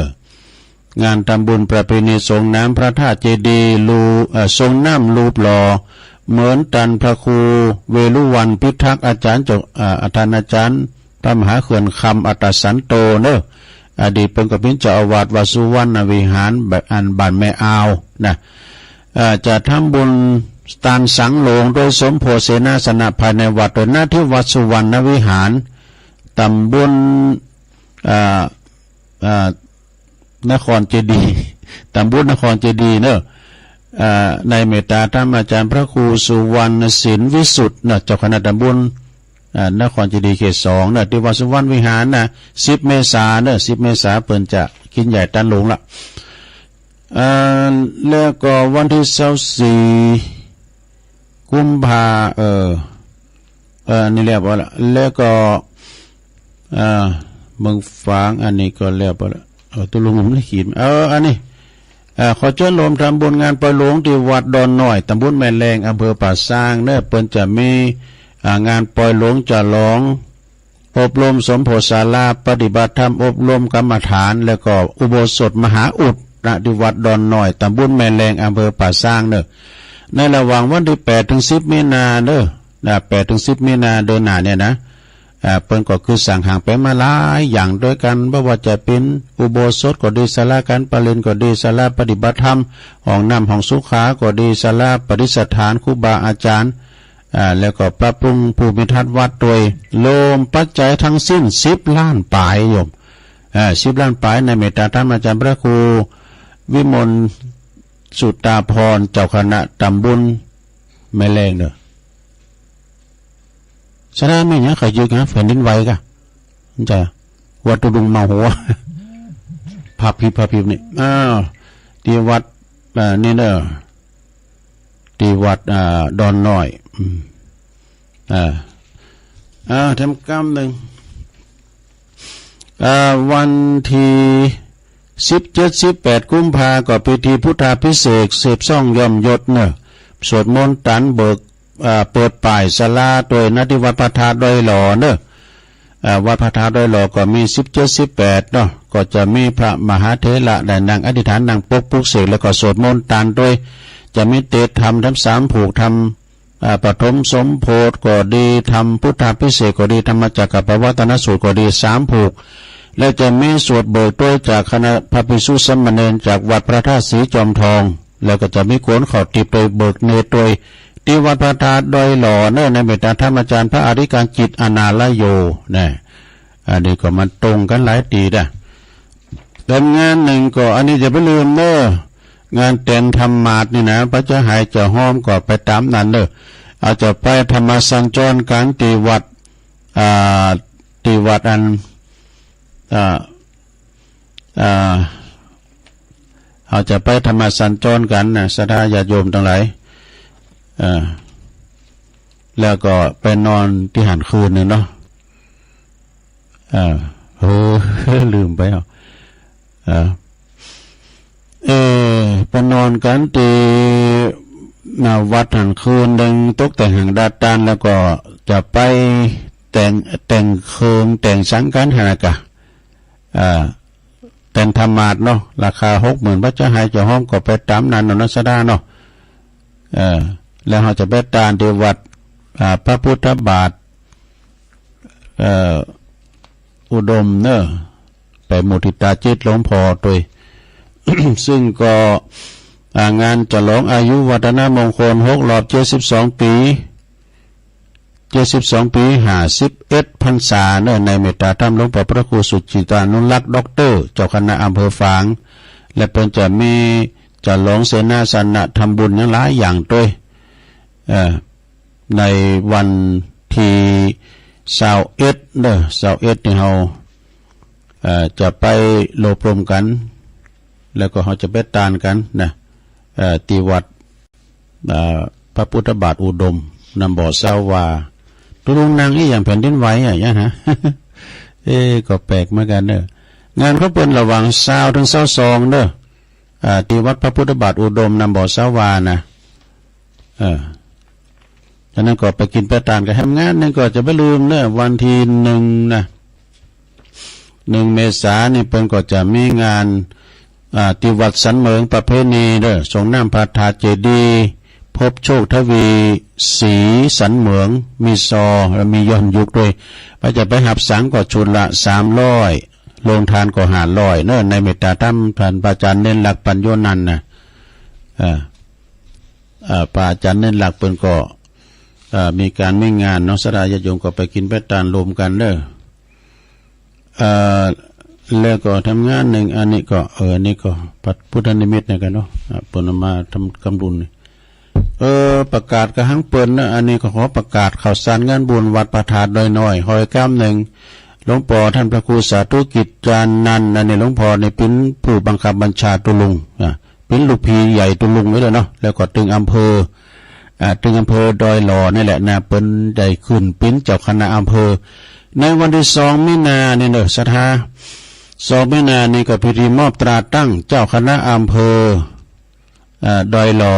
งานทำบุญประเพณีส่งน้ำพระธาตุเจดีย์ ลู เอ่อ ส่งน้ำลูปหล่อ เหมือนตันพระครูเวรุวันพิทักษ์ อาจารย์เจ้า เอ่อ ท่านอาจารย์ พระมหาเขื่อนคำอัตตสันโตเนอะ อดีตเปิ้นก็เป๋นเจ้าอาวาสวัดสุวรรณวิหาร บ้าน อันบ้านแม่อาวนะ เอ่อ จะทำบุญตานสังหลวงโดยสมโภชเสนาสนะภายในวัด โดยหน้าที่วัดสุวรรณวิหาร ตำบล เอ่อ เอ่อ นครเจดีย์ ตำบลนครเจดีย์เนอะ เอ่อ ในเมตตาธรรมอาจารย์พระครูสุวรรณศิลป์วิสุทธิ์เนอะ เจ้าคณะตำบล อ่า นครเจดีย์เขตสองเนอะ ตี้วัดสุวรรณวิหารนะ สิบ เมษาเนอะ สิบ เมษา เปิ้นจะกินใหญ่ตานหลวงละ อ่า แล้วก็วันที่ ซาวสี่ กุมภา เออ เออ อันนี้เรียบร้อยละ แล้วก็ เออ เมืองฝาง อันนี้ก็เรียบร้อยละ เออ ตกลงผมได้ขีด เออ อันนี้ เออ ขอเชิญร่วมทำบุญงานปล่อยหลวงที่วัดดอนน้อย ตำบลแม่แลง อำเภอป่าซางเนอะ เปิ้นจะมี อ่า งานปล่อยหลวงฉลอง อบรมสมโภชศาลา ปฏิบัติธรรม อบรมกรรมฐาน แล้วก็อุโบสถมหาอุดนะ ที่วัดดอนน้อย ตำบลแม่แลง อำเภอป่าซางเนอะ ในระหว่างวันที่แปดถึงสิบมีนาเนอะ นะ แปดถึงสิบมีนาเดือนหน้าเนี่ยนะ อ่า เปิ้นก็คือสั่งหางแปลงมาหลายอย่างด้วยกัน บ่ว่าจะเป็นอุโบสถก็ดี ศาลาการประเรียนก็ดี ศาลาปฏิบัติธรรม ห้องน้ำห้องสุขาก็ดี ศาลาประดิษฐานครูบาอาจารย์ อ่า แล้วก็ปรับปรุงภูมิทัศน์วัดโดย รวมปัจจัยทั้งสิ้นสิบล้านปลายโยม อ่า สิบล้านปลาย ในเมตตาธรรมอาจารย์พระครูวิมลสุตาพร เจ้าคณะตำบลแม่แลงเนอะ สนามมีหยังขอยืกนะ แผ่นดินไหวกะ มันจะวัดตุดุงมาหัว ผับพิบผับพิบนี่ อ้าว ที่วัด อ่า นี่เนอะ ที่วัด อ่า ดอนน้อย อืม อ่า อ่า แถมกำหนึ่ง อ่า วันที่สิบเจ็ด สิบแปด กุมภา ก็พิธีพุทธาภิเษก สืบซ่องยอมยศเนอะ สวดมนต์ตันเบิก อ่า เปิดป่ายศาลาโดยณที่วัดพระธาตุดอยหล่อเนอะ อ่า วัดพระธาตุดอยหล่อก็มีสิบเจ็ด สิบแปด เนาะ ก็จะมีพระมหาเถระได้นั่งอธิษฐาน นั่งปกปลุกเสก แล้วก็สวดมนต์ตันโดย จะมีเตสน์ธรรมทั้งสามผูก ธรรม อ่า ปฐมสมโภชก็ดี ธรรมพุทธาภิเษกก็ดี ธรรมจักรกัปปวัตตนสูตรก็ดี สามผูก และจะมีสวดเบิกโดยจากคณะพระภิกษุสามเณรจากวัดพระธาตุสีจอมทอง แล้วก็จะมีโกนข้าวติบโดยเบิกเนตรโดยที่วัดพระธาตุดอยหล่อเนอะ ในเมตตาธรรมอาจารย์พระอธิการจิตอนาลโย นะ อันนี้ก็มันตรงกันหลายตี้นะ แถมงานหนึ่งก็ อันนี้อย่าไปลืมเนอะ งานแต่งธรรมาสน์นี่นะ พระเจ้าหายเจ้าหอมก็ไปต๋ามนั้นเนอะ อาจจะไปธรรมสัญจรกั๋นตี้วัด อ่า ตี้วัดอัน อ่า อ่า อาจจะไปธรรมสัญจรกั๋นนะ ศรัทธาญาติโยมตังหลาย อ่า แล้วก็ไปนอนตี้หั้นคืนหนึ่งเนาะ อ่า เออ ลืมไปเอา อ่า เออ ไปนอนกั๋นตี้ อ่า วัดหั้นคืนหนึ่ง ตกแต่งหางดาดตาน แล้วก็จะไปแต่ง แต่งเคิง แต่งสังกั๋นหั้นนะกะ อ่า แต่งธรรมาสน์เนาะ ราคาหกหมื่น พระเจ้าหายเจ้าหอมก็ไปต๋ามนั้นเนาะ ศรัทธาเนาะ เออ แล้วเฮาจะไปตานตี้วัด อ่า พระพุทธบาท เอ่อ อุดมเนอะ ไปมุทิตาจิตหลวงพ่อโตย ซึ่งก็ อ่า งานฉลองอายุวัฒนมงคลหกรอบเจ็ดสิบสองปี๋ เจ็ดสิบสองปี๋ ห้าสิบเอ็ดพรรษาเนอะ ในเมตตาธรรมหลวงพ่อพระครูสุจิตานุรักษ์ ด็อกเตอร์ เจ้าคณะอำเภอฝาง และเปิ้นจะมีฉลองเสนาสนะ ทำบุญหยังหลายอย่างโตย เอ่อ ในวันตี้ซาวเอ็ดเนอะ ซาวเอ็ดนี่เฮา เอ่อ จะไปรวบรวมกั๋น แล้วก็เฮาจะไปตานกั๋นนะ เอ่อ ตี้วัด เอ่อ พระพุทธบาทอุดม นำบ่อซาวา ตกลงนั่งอี้หยัง แผ่นดินไหวอะ อย่างนั้นนะ เอ๊ะ ก็แปลกเหมือนกั๋นเนอะ งานของเปิ้นระหว่างซาวถึงซาวสองเนอะ อ่า ตี้วัดพระพุทธบาทอุดม นำบ่อซาวานะ เออ จากนั้นก็ไปกิ๋นไปตานกั๋น แถมงานหนึ่งก็จะบ่ลืมเนอะ วันตี้หนึ่งนะ หนึ่งเมษานี่เปิ้นก็จะมีงาน อ่า ตี้วัดสันเหมิงประเพณีเนอะ สรงน้ำพระธาตุเจดีย์ พบโชคทวี ศรีสันเหมิง มีซอ แล้วมีย้อนยุคโตย ว่าจะไปฮับสังก็ชุดละสามร้อย โรงทานก็ห้าร้อยเนอะ ในเมตตาธรรมท่านพระอาจารย์เณรลักษณ์ ปัญโญนันท์นะ เอ่อ เอ่อ พระอาจารย์เณรลักษณ์เปิ้นก็ เอ่อ มีก๋านมีงานเนาะ ศรัทธาญาติโยมก็ไปกิ๋นไปตานรวมกั๋นเนอะ เอ่อ แล้วก็แถมงานหนึ่ง อันนี้ก็ เออ อันนี้ก็พระพุทธนิมิตเหมือนกั๋นเนาะ อ่า เปิ้นเอามาทำกำบุญนี่ เออ ประกาศกระหังเปิ้นเนอะ อันนี้ก็ขอประกาศข่าวสารงานบุญวัดพระธาตุดอยน้อย ฮอยกำหนึ่ง หลวงพ่อท่านพระครูสาธุกิจจานันท์ อันนี้หลวงพ่อนี่เป๋นผู้บังคับบัญชาตุลุง อ่า เป๋นลูกพี่ใหญ่ตุลุงไว้เลยเนาะ แล้วก็ตึงอำเภอ อ่า ตึงอำเภอดอยหล่อนี่แหละนะ เปิ้นได้ขึ้นเป๋นเจ้าคณะอำเภอ ในวันที่สองมีนานี่เนอะ ศรัทธา สองมีนานี่ก็พิธีมอบตราตั้งเจ้าคณะอำเภอ เอ่อ ดอยหล่อ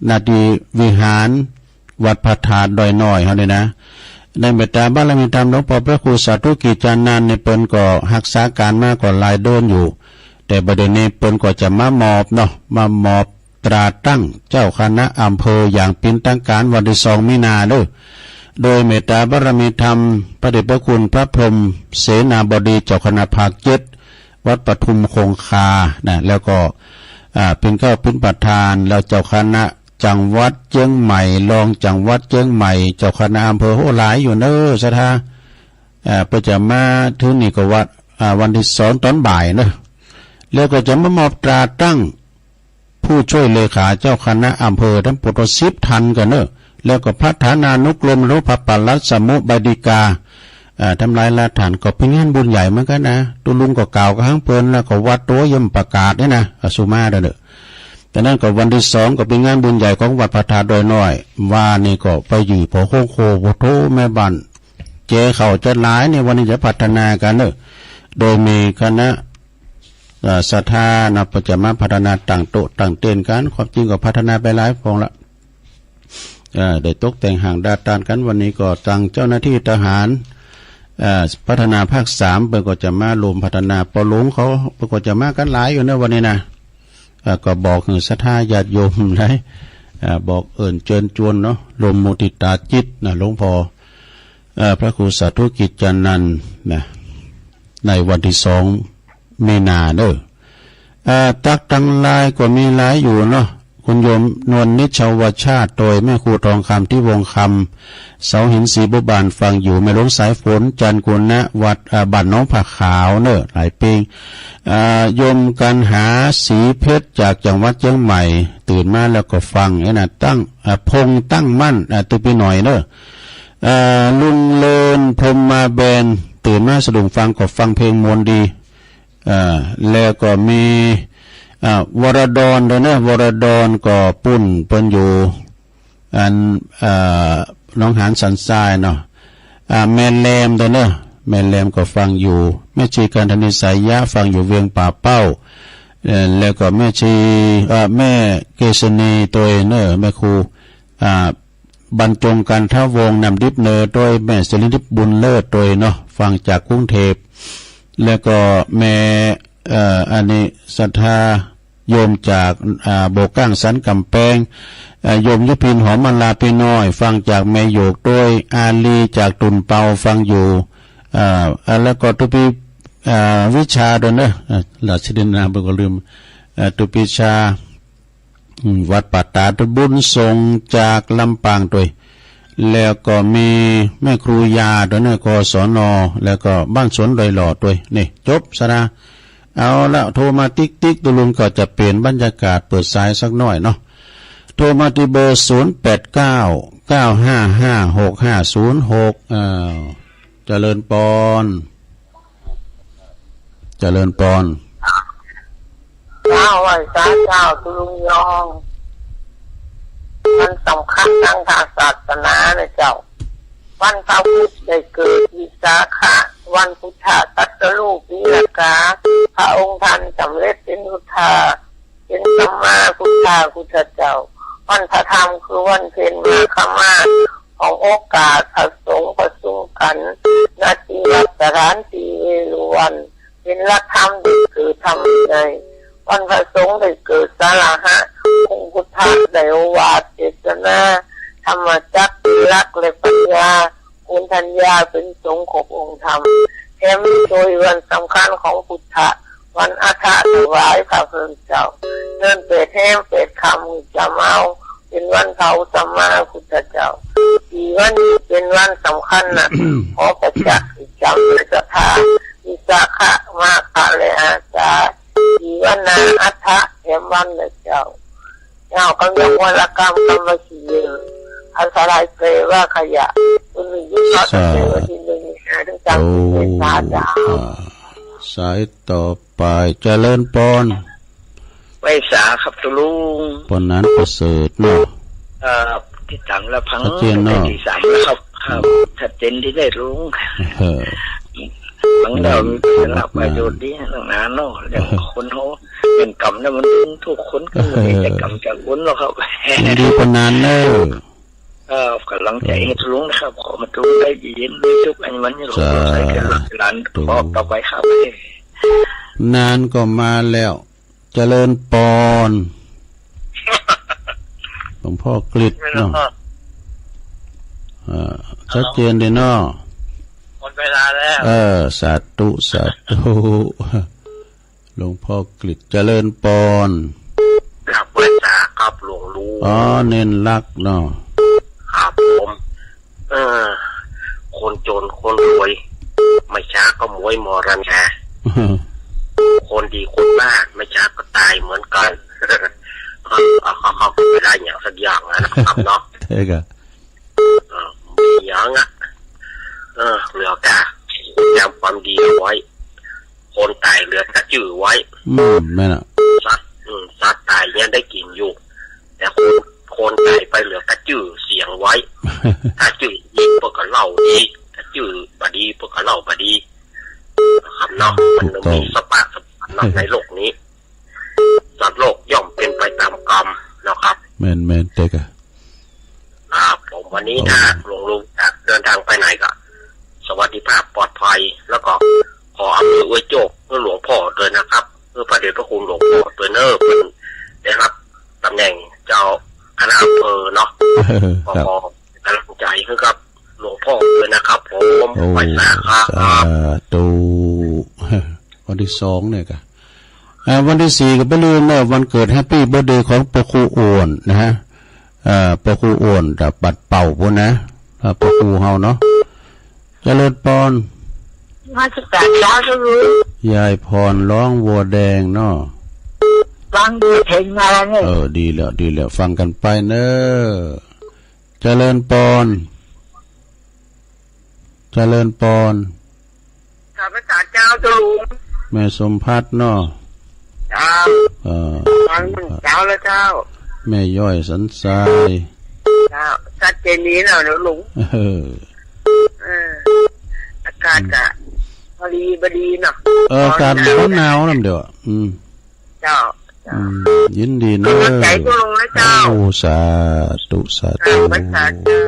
ณ ที่วิหารวัดพระธาตุดอยน้อยเฮานี่นะ ในเมตตาบารมีธรรมหลวงพ่อพระครูสาธุกิจจานันท์นี่ เปิ้นก็ฮักษาก๋านมาก็หลายเดือนอยู่ แต่บัดเดี๋ยวนี้เปิ้นก็จะมามอบเนาะ มามอบตราตั้งเจ้าคณะอำเภออย่างเป๋นทางก๋านวันที่สองมีนาเด้อ โดยเมตตาบารมีธรรมพระเดชพระคุณพระพรหมเสนาบดีเจ้าคณะภาคเจ็ด วัดปทุมคงคานะ แล้วก็ อ่า เป๋นเก๊าเป๋นประธาน แล้วเจ้าคณะจังหวัดเจียงใหม่ รองจังหวัดเจียงใหม่ เจ้าคณะอำเภอ โห หลายอยู่เนอะ ศรัทธา อ่า เปิ้นจะมาถึงนี่ก็วัด อ่า วันที่สองตอนบ่ายเนอะ แล้วก็จะมามอบตราตั้ง ผู้ช่วยเลขาเจ้าคณะอำเภอทั้งหมดสิบท่านกั๋นเนอะ แล้วก็ประธานานุกรมหรือพระปลัดสมุบดีกา เอ่อ ทำลายรากฐานก็เป๋นงานบุญใหญ่เหมือนกั๋นนะ ตุ๊ลุงก็กล่าวกับหั้งเปิ้น แล้วก็วัดโตย่อมประกาศนี่นะ อสุมาเด้อเนอะ แต่นั้นก็วันที่สองก็เป๋นงานบุญใหญ่ของวัดพระธาตุดอยน้อย ว่านี่ก็ไปอยู่พอโค้งโค โอ้โธ่ แม่บ้าน เจเขาจะหลายนี่ วันนี้จะพัฒนากั๋นเนอะ โดยมีคณะ เอ่อ ศรัทธานะ เปิ้นจะมาพัฒนาตั้งโต๊ะตั้งเต็นท์กั๋น ความจริงก็พัฒนาไปหลายฟองละ เอ่อ ได้ตกแต่งห้างดาดตานกั๋น วันนี้ก็ตังเจ้าหน้าที่ทหาร เอ่อ พัฒนาภาคสาม เปิ้นก็จะมาร่วมพัฒนา ปอหลวงเขา เปิ้นก็จะมากั๋นหลายอยู่เนอะ วันนี้นะ เอ่อ ก็บอกหื้อศรัทธาญาติโยมได้ เอ่อ บอกเอิ้นเจิญจวนเนาะ ร่วมมุทิตาจิตนะ หลวงพ่อ เอ่อ พระครูสาธุกิจจานันท์นะ ในวันที่สองมีนาเนอะ เอ่อ ตั๊กตังไลน์ก็มีหลายอยู่เนาะ คุณโยมนวลนิชวชาติ โดยแม่ครูทองคำ ที่วงคำ เสาหินศรีบัวบาน ฟังอยู่ แม่หลวงสายฝน จันทร์กุณะ วัด เอ่อ บ้านหนองผาขาวเนอะ หลายปี เอ่อ โยมกันหา ศรีเพชร จากจังหวัดเชียงใหม่ ตื่นมาแล้วก็ฟัง เอ้ยนะ ตั้ง เอ่อ พงษ์ตั้งมั่น เอ่อ ตุ๊ปีหน่อยเนอะ เอ่อ ลุงเลิน พรหมมาแบน ตื่นมาสะดุ้งฟังก็ฟังเพลงม่วนดี เอ่อ แล้วก็มี เอ่อ วรดรด้วยนะ วรดรก็ปุ้นเปิ้นอยู่ อัน เอ่อ หนองหานสันทรายเนาะ อ่า แม่แรมด้วยเนอะ แม่แรมก็ฟังอยู่ แม่ชีกันธนิสายะ ฟังอยู่เวียงป่าเป้า เอ่อ แล้วก็แม่ชี เอ่อ แม่เกษณีตัวเนอะ แม่ครู อ่า บรรจงกันทวงศ์ นำดิบเนอ โดยแม่สิริทิพย์บุญเลิศ โดยเนาะ ฟังจากกรุงเทพฯ แล้วก็แม่ เอ่อ อันนี้ศรัทธาโยมจาก อ่า โบกก้างสันกำแพง เอ่อ โยมยุพินหอมมาลาพี่น้อย ฟังจากแม่โยก โดยอาลีจากตุ่นเปา ฟังอยู่ เอ่อ อ่า แล้วก็ตุ๊ปี เอ่อ วิชาโดยเนาะ เอ่อ ราชดินนามเปิ้นก็ลืม เอ่อ ตุ๊ปีชา อืม วัดป่าตาด บุญส่งจากลำปางด้วย แล้วก็มีแม่ครูยาด้วยนะ กศน แล้วก็บ้านสวนดอยหล่อด้วย นี่ จบซะนะ เอาละ โทรมาติ๊กติ๊ก ตุ๊ลุงก็จะเปลี่ยนบรรยากาศเปิดสายสักหน่อยเนาะ โทรมาที่เบอร์ ศูนย์แปดเก้า เก้าห้าห้า หกห้าศูนย์หก อ้าว เจริญปอน เจริญปอน เจ้า ไหว้สาเจ้าตุ๊ลุงยอง วันสำคัญทางศาสนานะเจ้า วันพระพุธได้เกิดวิสาขะ วันพุทธะตรัสรู้ปีละกา พระองค์ท่านสำเร็จเป็นพุทธา เป็นสัมมาพุทธาพุทธเจ้า วันพระธรรมคือวันเพ็ญมาฆมา ของโอกาสพระสงฆ์ประชุมกัน ณ ที่วัดสถานที่เวฬุวัน เป็นหลักธรรมได้เกิดธรรมวินัย วันพระสงฆ์ได้เกิดสาระหะ องค์พุทธะได้โอวาทเทศนา ธรรมจักรเป็นหลักและปัญญา คุณธัญญาเป็นสงฆ์ครบองค์ธรรม แถมมีโดยวันสำคัญของพุทธะ วันอัฏฐถวายพระพุทธเจ้า เดือนแปดแฮมแปดค่ำจะเมา เป็นวันเผาสัมมาพุทธเจ้า สี่วันนี้เป็นวันสำคัญนะ ขอประจักษ์จำด้วยศรัทธา วิสาขะ มาฆะ และอาสา สี่วันนาอัฏฐะแถมวันนะเจ้า เจ้ากำยังวรกรรมกรรมวิธี อันตรายแปลว่าขยะ คุณมียุทธศาสตร์แปลว่าที่หนึ่งหาถึงสามสิบเมษาเจ้า อ่า สายต่อไป เจริญปอน ไหว้สาครับตุ๊ลุง ปอนนั้นประเสริฐเนาะ ครับ ติดตามรับฟัง ชัดเจนเนาะ ได้ที่สามแล้วครับ ครับ ชัดเจนที่ได้รู้ เออ ฟังแล้วมีประโยชน์ดีนะเนาะ เรื่องคนเฮาเป็นกรรมนะ มันทุกคนก็มีแต่กรรมจากบุญแล้วครับ ยินดีปานนั้นเนอะ เออ กำลังใจให้ทุลุงนะครับ ขอให้ทุลุงได้ยินได้ทุกอันมันนี่ สาธุ ขอใส่เป็นหลักเป็นหลาน ขอต่อไปครับ นานก็มาแล้ว เจริญปอน หลวงพ่อกฤษเนาะ เอ่อ ชัดเจนดีเนาะ หมดเวลาแล้ว เออ สาธุ สาธุ หลวงพ่อกฤษ เจริญปอน ครับ ไหว้สาครับหลวงลุง อ๋อ เน้นรักเนาะ ครับผม เออ คนจนคนรวย ไม่ช้าก็ม้วยมรณา คนดีคนบ้า ไม่ช้าก็ตายเหมือนกัน เขาเขาเขาก็ไม่ได้อย่างสักอย่างนะครับเนาะ ใช่ครับ เออ มีอย่างอ่ะ เออ เหลือก้า คนทำความดีเอาไว้ คนตายเหลือแต่จื้อไว้ อืม แม่นอะ สัตว์ อืม สัตว์ตายเนี่ยได้กินอยู่ แต่คน คนตายไปเหลือแต่จื้อเสียงไว้ ถ้าจื้อดีเปิ้นก็เล่าดี ถ้าจื้อบ่ดีเปิ้นก็เล่าบ่ดี นะครับเนาะ ถูกต้อง มันมีสภาพสภาพเนาะ ในโลกนี้ สัตว์โลกย่อมเป็นไปตามกรรมนะครับ แม่นๆ เต๊กอะ ครับผม วันนี้ โอ้ ถ้าหลวงลุงจะเดินทางไปไหนก็ สวัสดิภาพปลอดภัย แล้วก็ขออำนวยอวยโชคให้หลวงพ่อด้วยนะครับ เพื่อพระเดชพระคุณหลวงพ่อด้วยเนอะ เพิ่นได้รับตำแหน่งเจ้าคณะอำเภอเนาะ เออ ครับ ก็ขอกำลังใจให้กับหลวงพ่อด้วยนะครับผม โอ้ ไหว้สาครับ สาธุ วันที่สองเนี่ยกะ อ่า วันที่สี่ก็บ่ลืมเนอะ วันเกิด Happy Birthday ของพระครูอ้วนนะฮะ อ่า พระครูอ้วนจากบัดเป่าพู้นนะ อ่า พระครูเฮาเนาะ เจริญปอน นมัสการเจ้า เจ้าลุง ยายพรร้องวัวแดงเนาะ ฟังดูเพลงมาแล้วเนี่ย เออ ดีแล้ว ดีแล้ว ฟังกันไปเนอะ เจริญปอน เจริญปอน นมัสการเจ้า เจ้าลุง แม่สมภัทรเนาะ เจ้า เอ่อ ฟังเจ้าแล้วเจ้า แม่ย้อยสันทราย เจ้า ชัดเจนดีเนาะ เจ้าลุง เออ เออ อากาศก็ อืม พอดี พอดีเนาะ เออ อากาศ ร้อนหนาว บ่หนาวน้ำเดียวอะ อืม เจ้า เจ้า อืม ยินดีเนอะ กำลังใจเจ้าลุงนะเจ้า โอ้ สาธุ สาธุ เจ้า พระสาเจ้า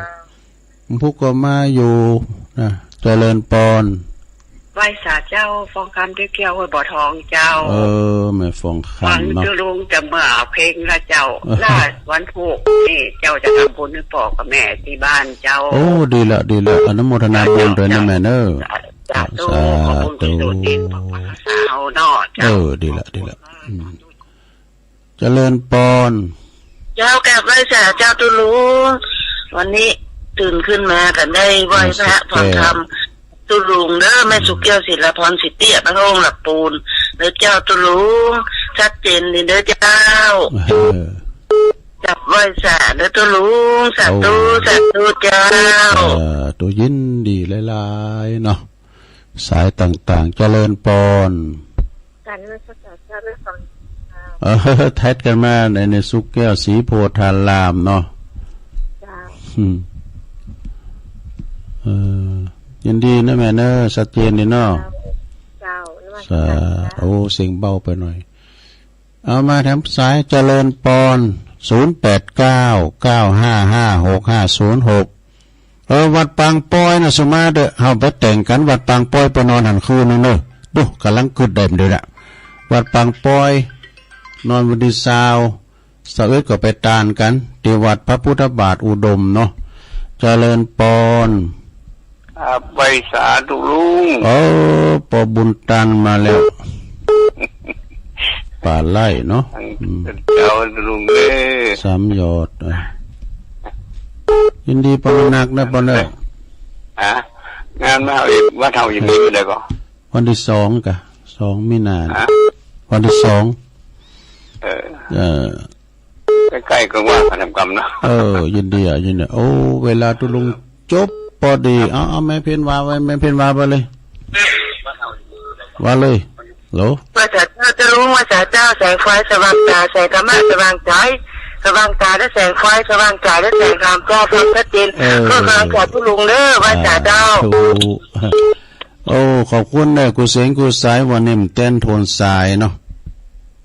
ผู้ก็มาอยู่นะ เจริญปอน ไหว้สาเจ้า ฟองคำเตี้ยเกี้ยว ห้วยบ่อทองเจ้า เออ แม่ฟองคำเนาะ ฟังเจ้าลุงจะเมื่อเอาเพลงละเจ้า เออ ลาวันพุธนี่เจ้าจะทำบุญให้พ่อกับแม่ที่บ้านเจ้า โอ้ ดีละ ดีละ อนุโมทนาบุญด้วยนะแม่เนอะ สาธุ สาธุ ขอบคุณที่โดดเด่นของภาษาเฮาเนาะเจ้า เออ ดีละ ดีละ อืม เจริญปอน เจ้ากราบไหว้สาเจ้าตุ๊ลุง วันนี้ตื่นขึ้นมาก็ได้ไหว้พระ แม่สแก้ว ฟังธรรมตุ๊ลุงเด้อ แม่ อืม สุแก้ว ศิลาพร สิเตี้ย พระองค์หลักปูนเด้อเจ้าตุ๊ลุง ชัดเจนดีเด้อเจ้า เออ กราบไหว้สาเด้อตุ๊ลุง สาธุ โอ้ สาธุเจ้า เออ ตัวยินดีหลายๆ เนาะ สายต่างๆ เจริญปอน การนมัสการเจ้าได้ฟัง เออ แท็กกันมาใน ในสุแก้วศรีโพธารามเนาะ เจ้า อืม เออ ยินดีนะแม่เนอะ ชัดเจนดีเนาะ เจ้า นมัสการเจ้า สา โอ้ เสียงเบาไปหน่อย เอามาแถมสาย เจริญปอน ศูนย์แปดเก้า เก้าห้าห้า หกห้าศูนย์หก เออ วัดปางปอยนะ สุมาเด้อ เฮาไปแต่งกันวัดปางปอย ไปนอนหั้นคืนหนึ่งเนอะ ดู กำลังกึดได้มันเด้อนะ วัดปางปอย นอนวันที่ซาว ซาวเอ็ดก็ไปตานกัน ที่วัดพระพุทธบาทอุดมเนาะ เจริญปอน ครับ ไหว้สาตุ๊ลุง เออ ปอบุญตันมาแล้ว ป่าไร่เนาะ อืม เจ้าตุ๊ลุงเอ้ย สามยอด เออ ยินดีปอนักนะปอเนอะ ฮะ งานมาเอาอีก วัดเฮาอีกมื้อใดก่อ วันที่สองกะ สองมีนา ฮะ วันที่สอง เออ เออ ใกล้ๆ ก็ว่ากันทำกรรมเนาะ เออ ยินดีอ่ะ ยินดี โอ้ เวลาตุ๊ลุงจบพอดี เอา เอาแม่เพ็ญวาไว้ แม่เพ็ญวาไปเลย วาเลย ฮัลโหล ว่าสาเจ้าตุ๊ลุง ว่าสาเจ้า แสงไฟสว่างตา แสงธรรมะสว่างใจ สว่างตาด้วยแสงไฟ สว่างใจด้วยแสงธรรม เจ้า ความชัดเจน เออ เพื่อความสาธุลุงเด้อ ไหว้สาเจ้า สาธุ โอ้ ขอบคุณเด้อ ครูเสงครูสาย วันนี้มันแต้นโทนสายเนาะ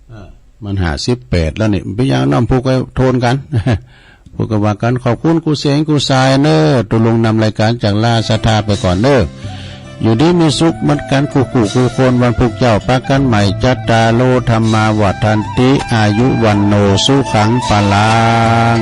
เออ มันห้าสิบแปดแล้วนี่ ไปยังน้ำพุกไปโทนกัน พุกก็ว่ากัน ขอบคุณครูเสงครูสายเนอะ ตุลุงนำรายการจากลาศรัทธาไปก่อนเนอะ อยู่ดีมีสุขเหมือนกัน คู่คู่คู่คน วันพุธเจ้าปะกันใหม่ จัตตาโร ธัมมา วัฑฒันติ อายุ วัณโณ สุขัง พลัง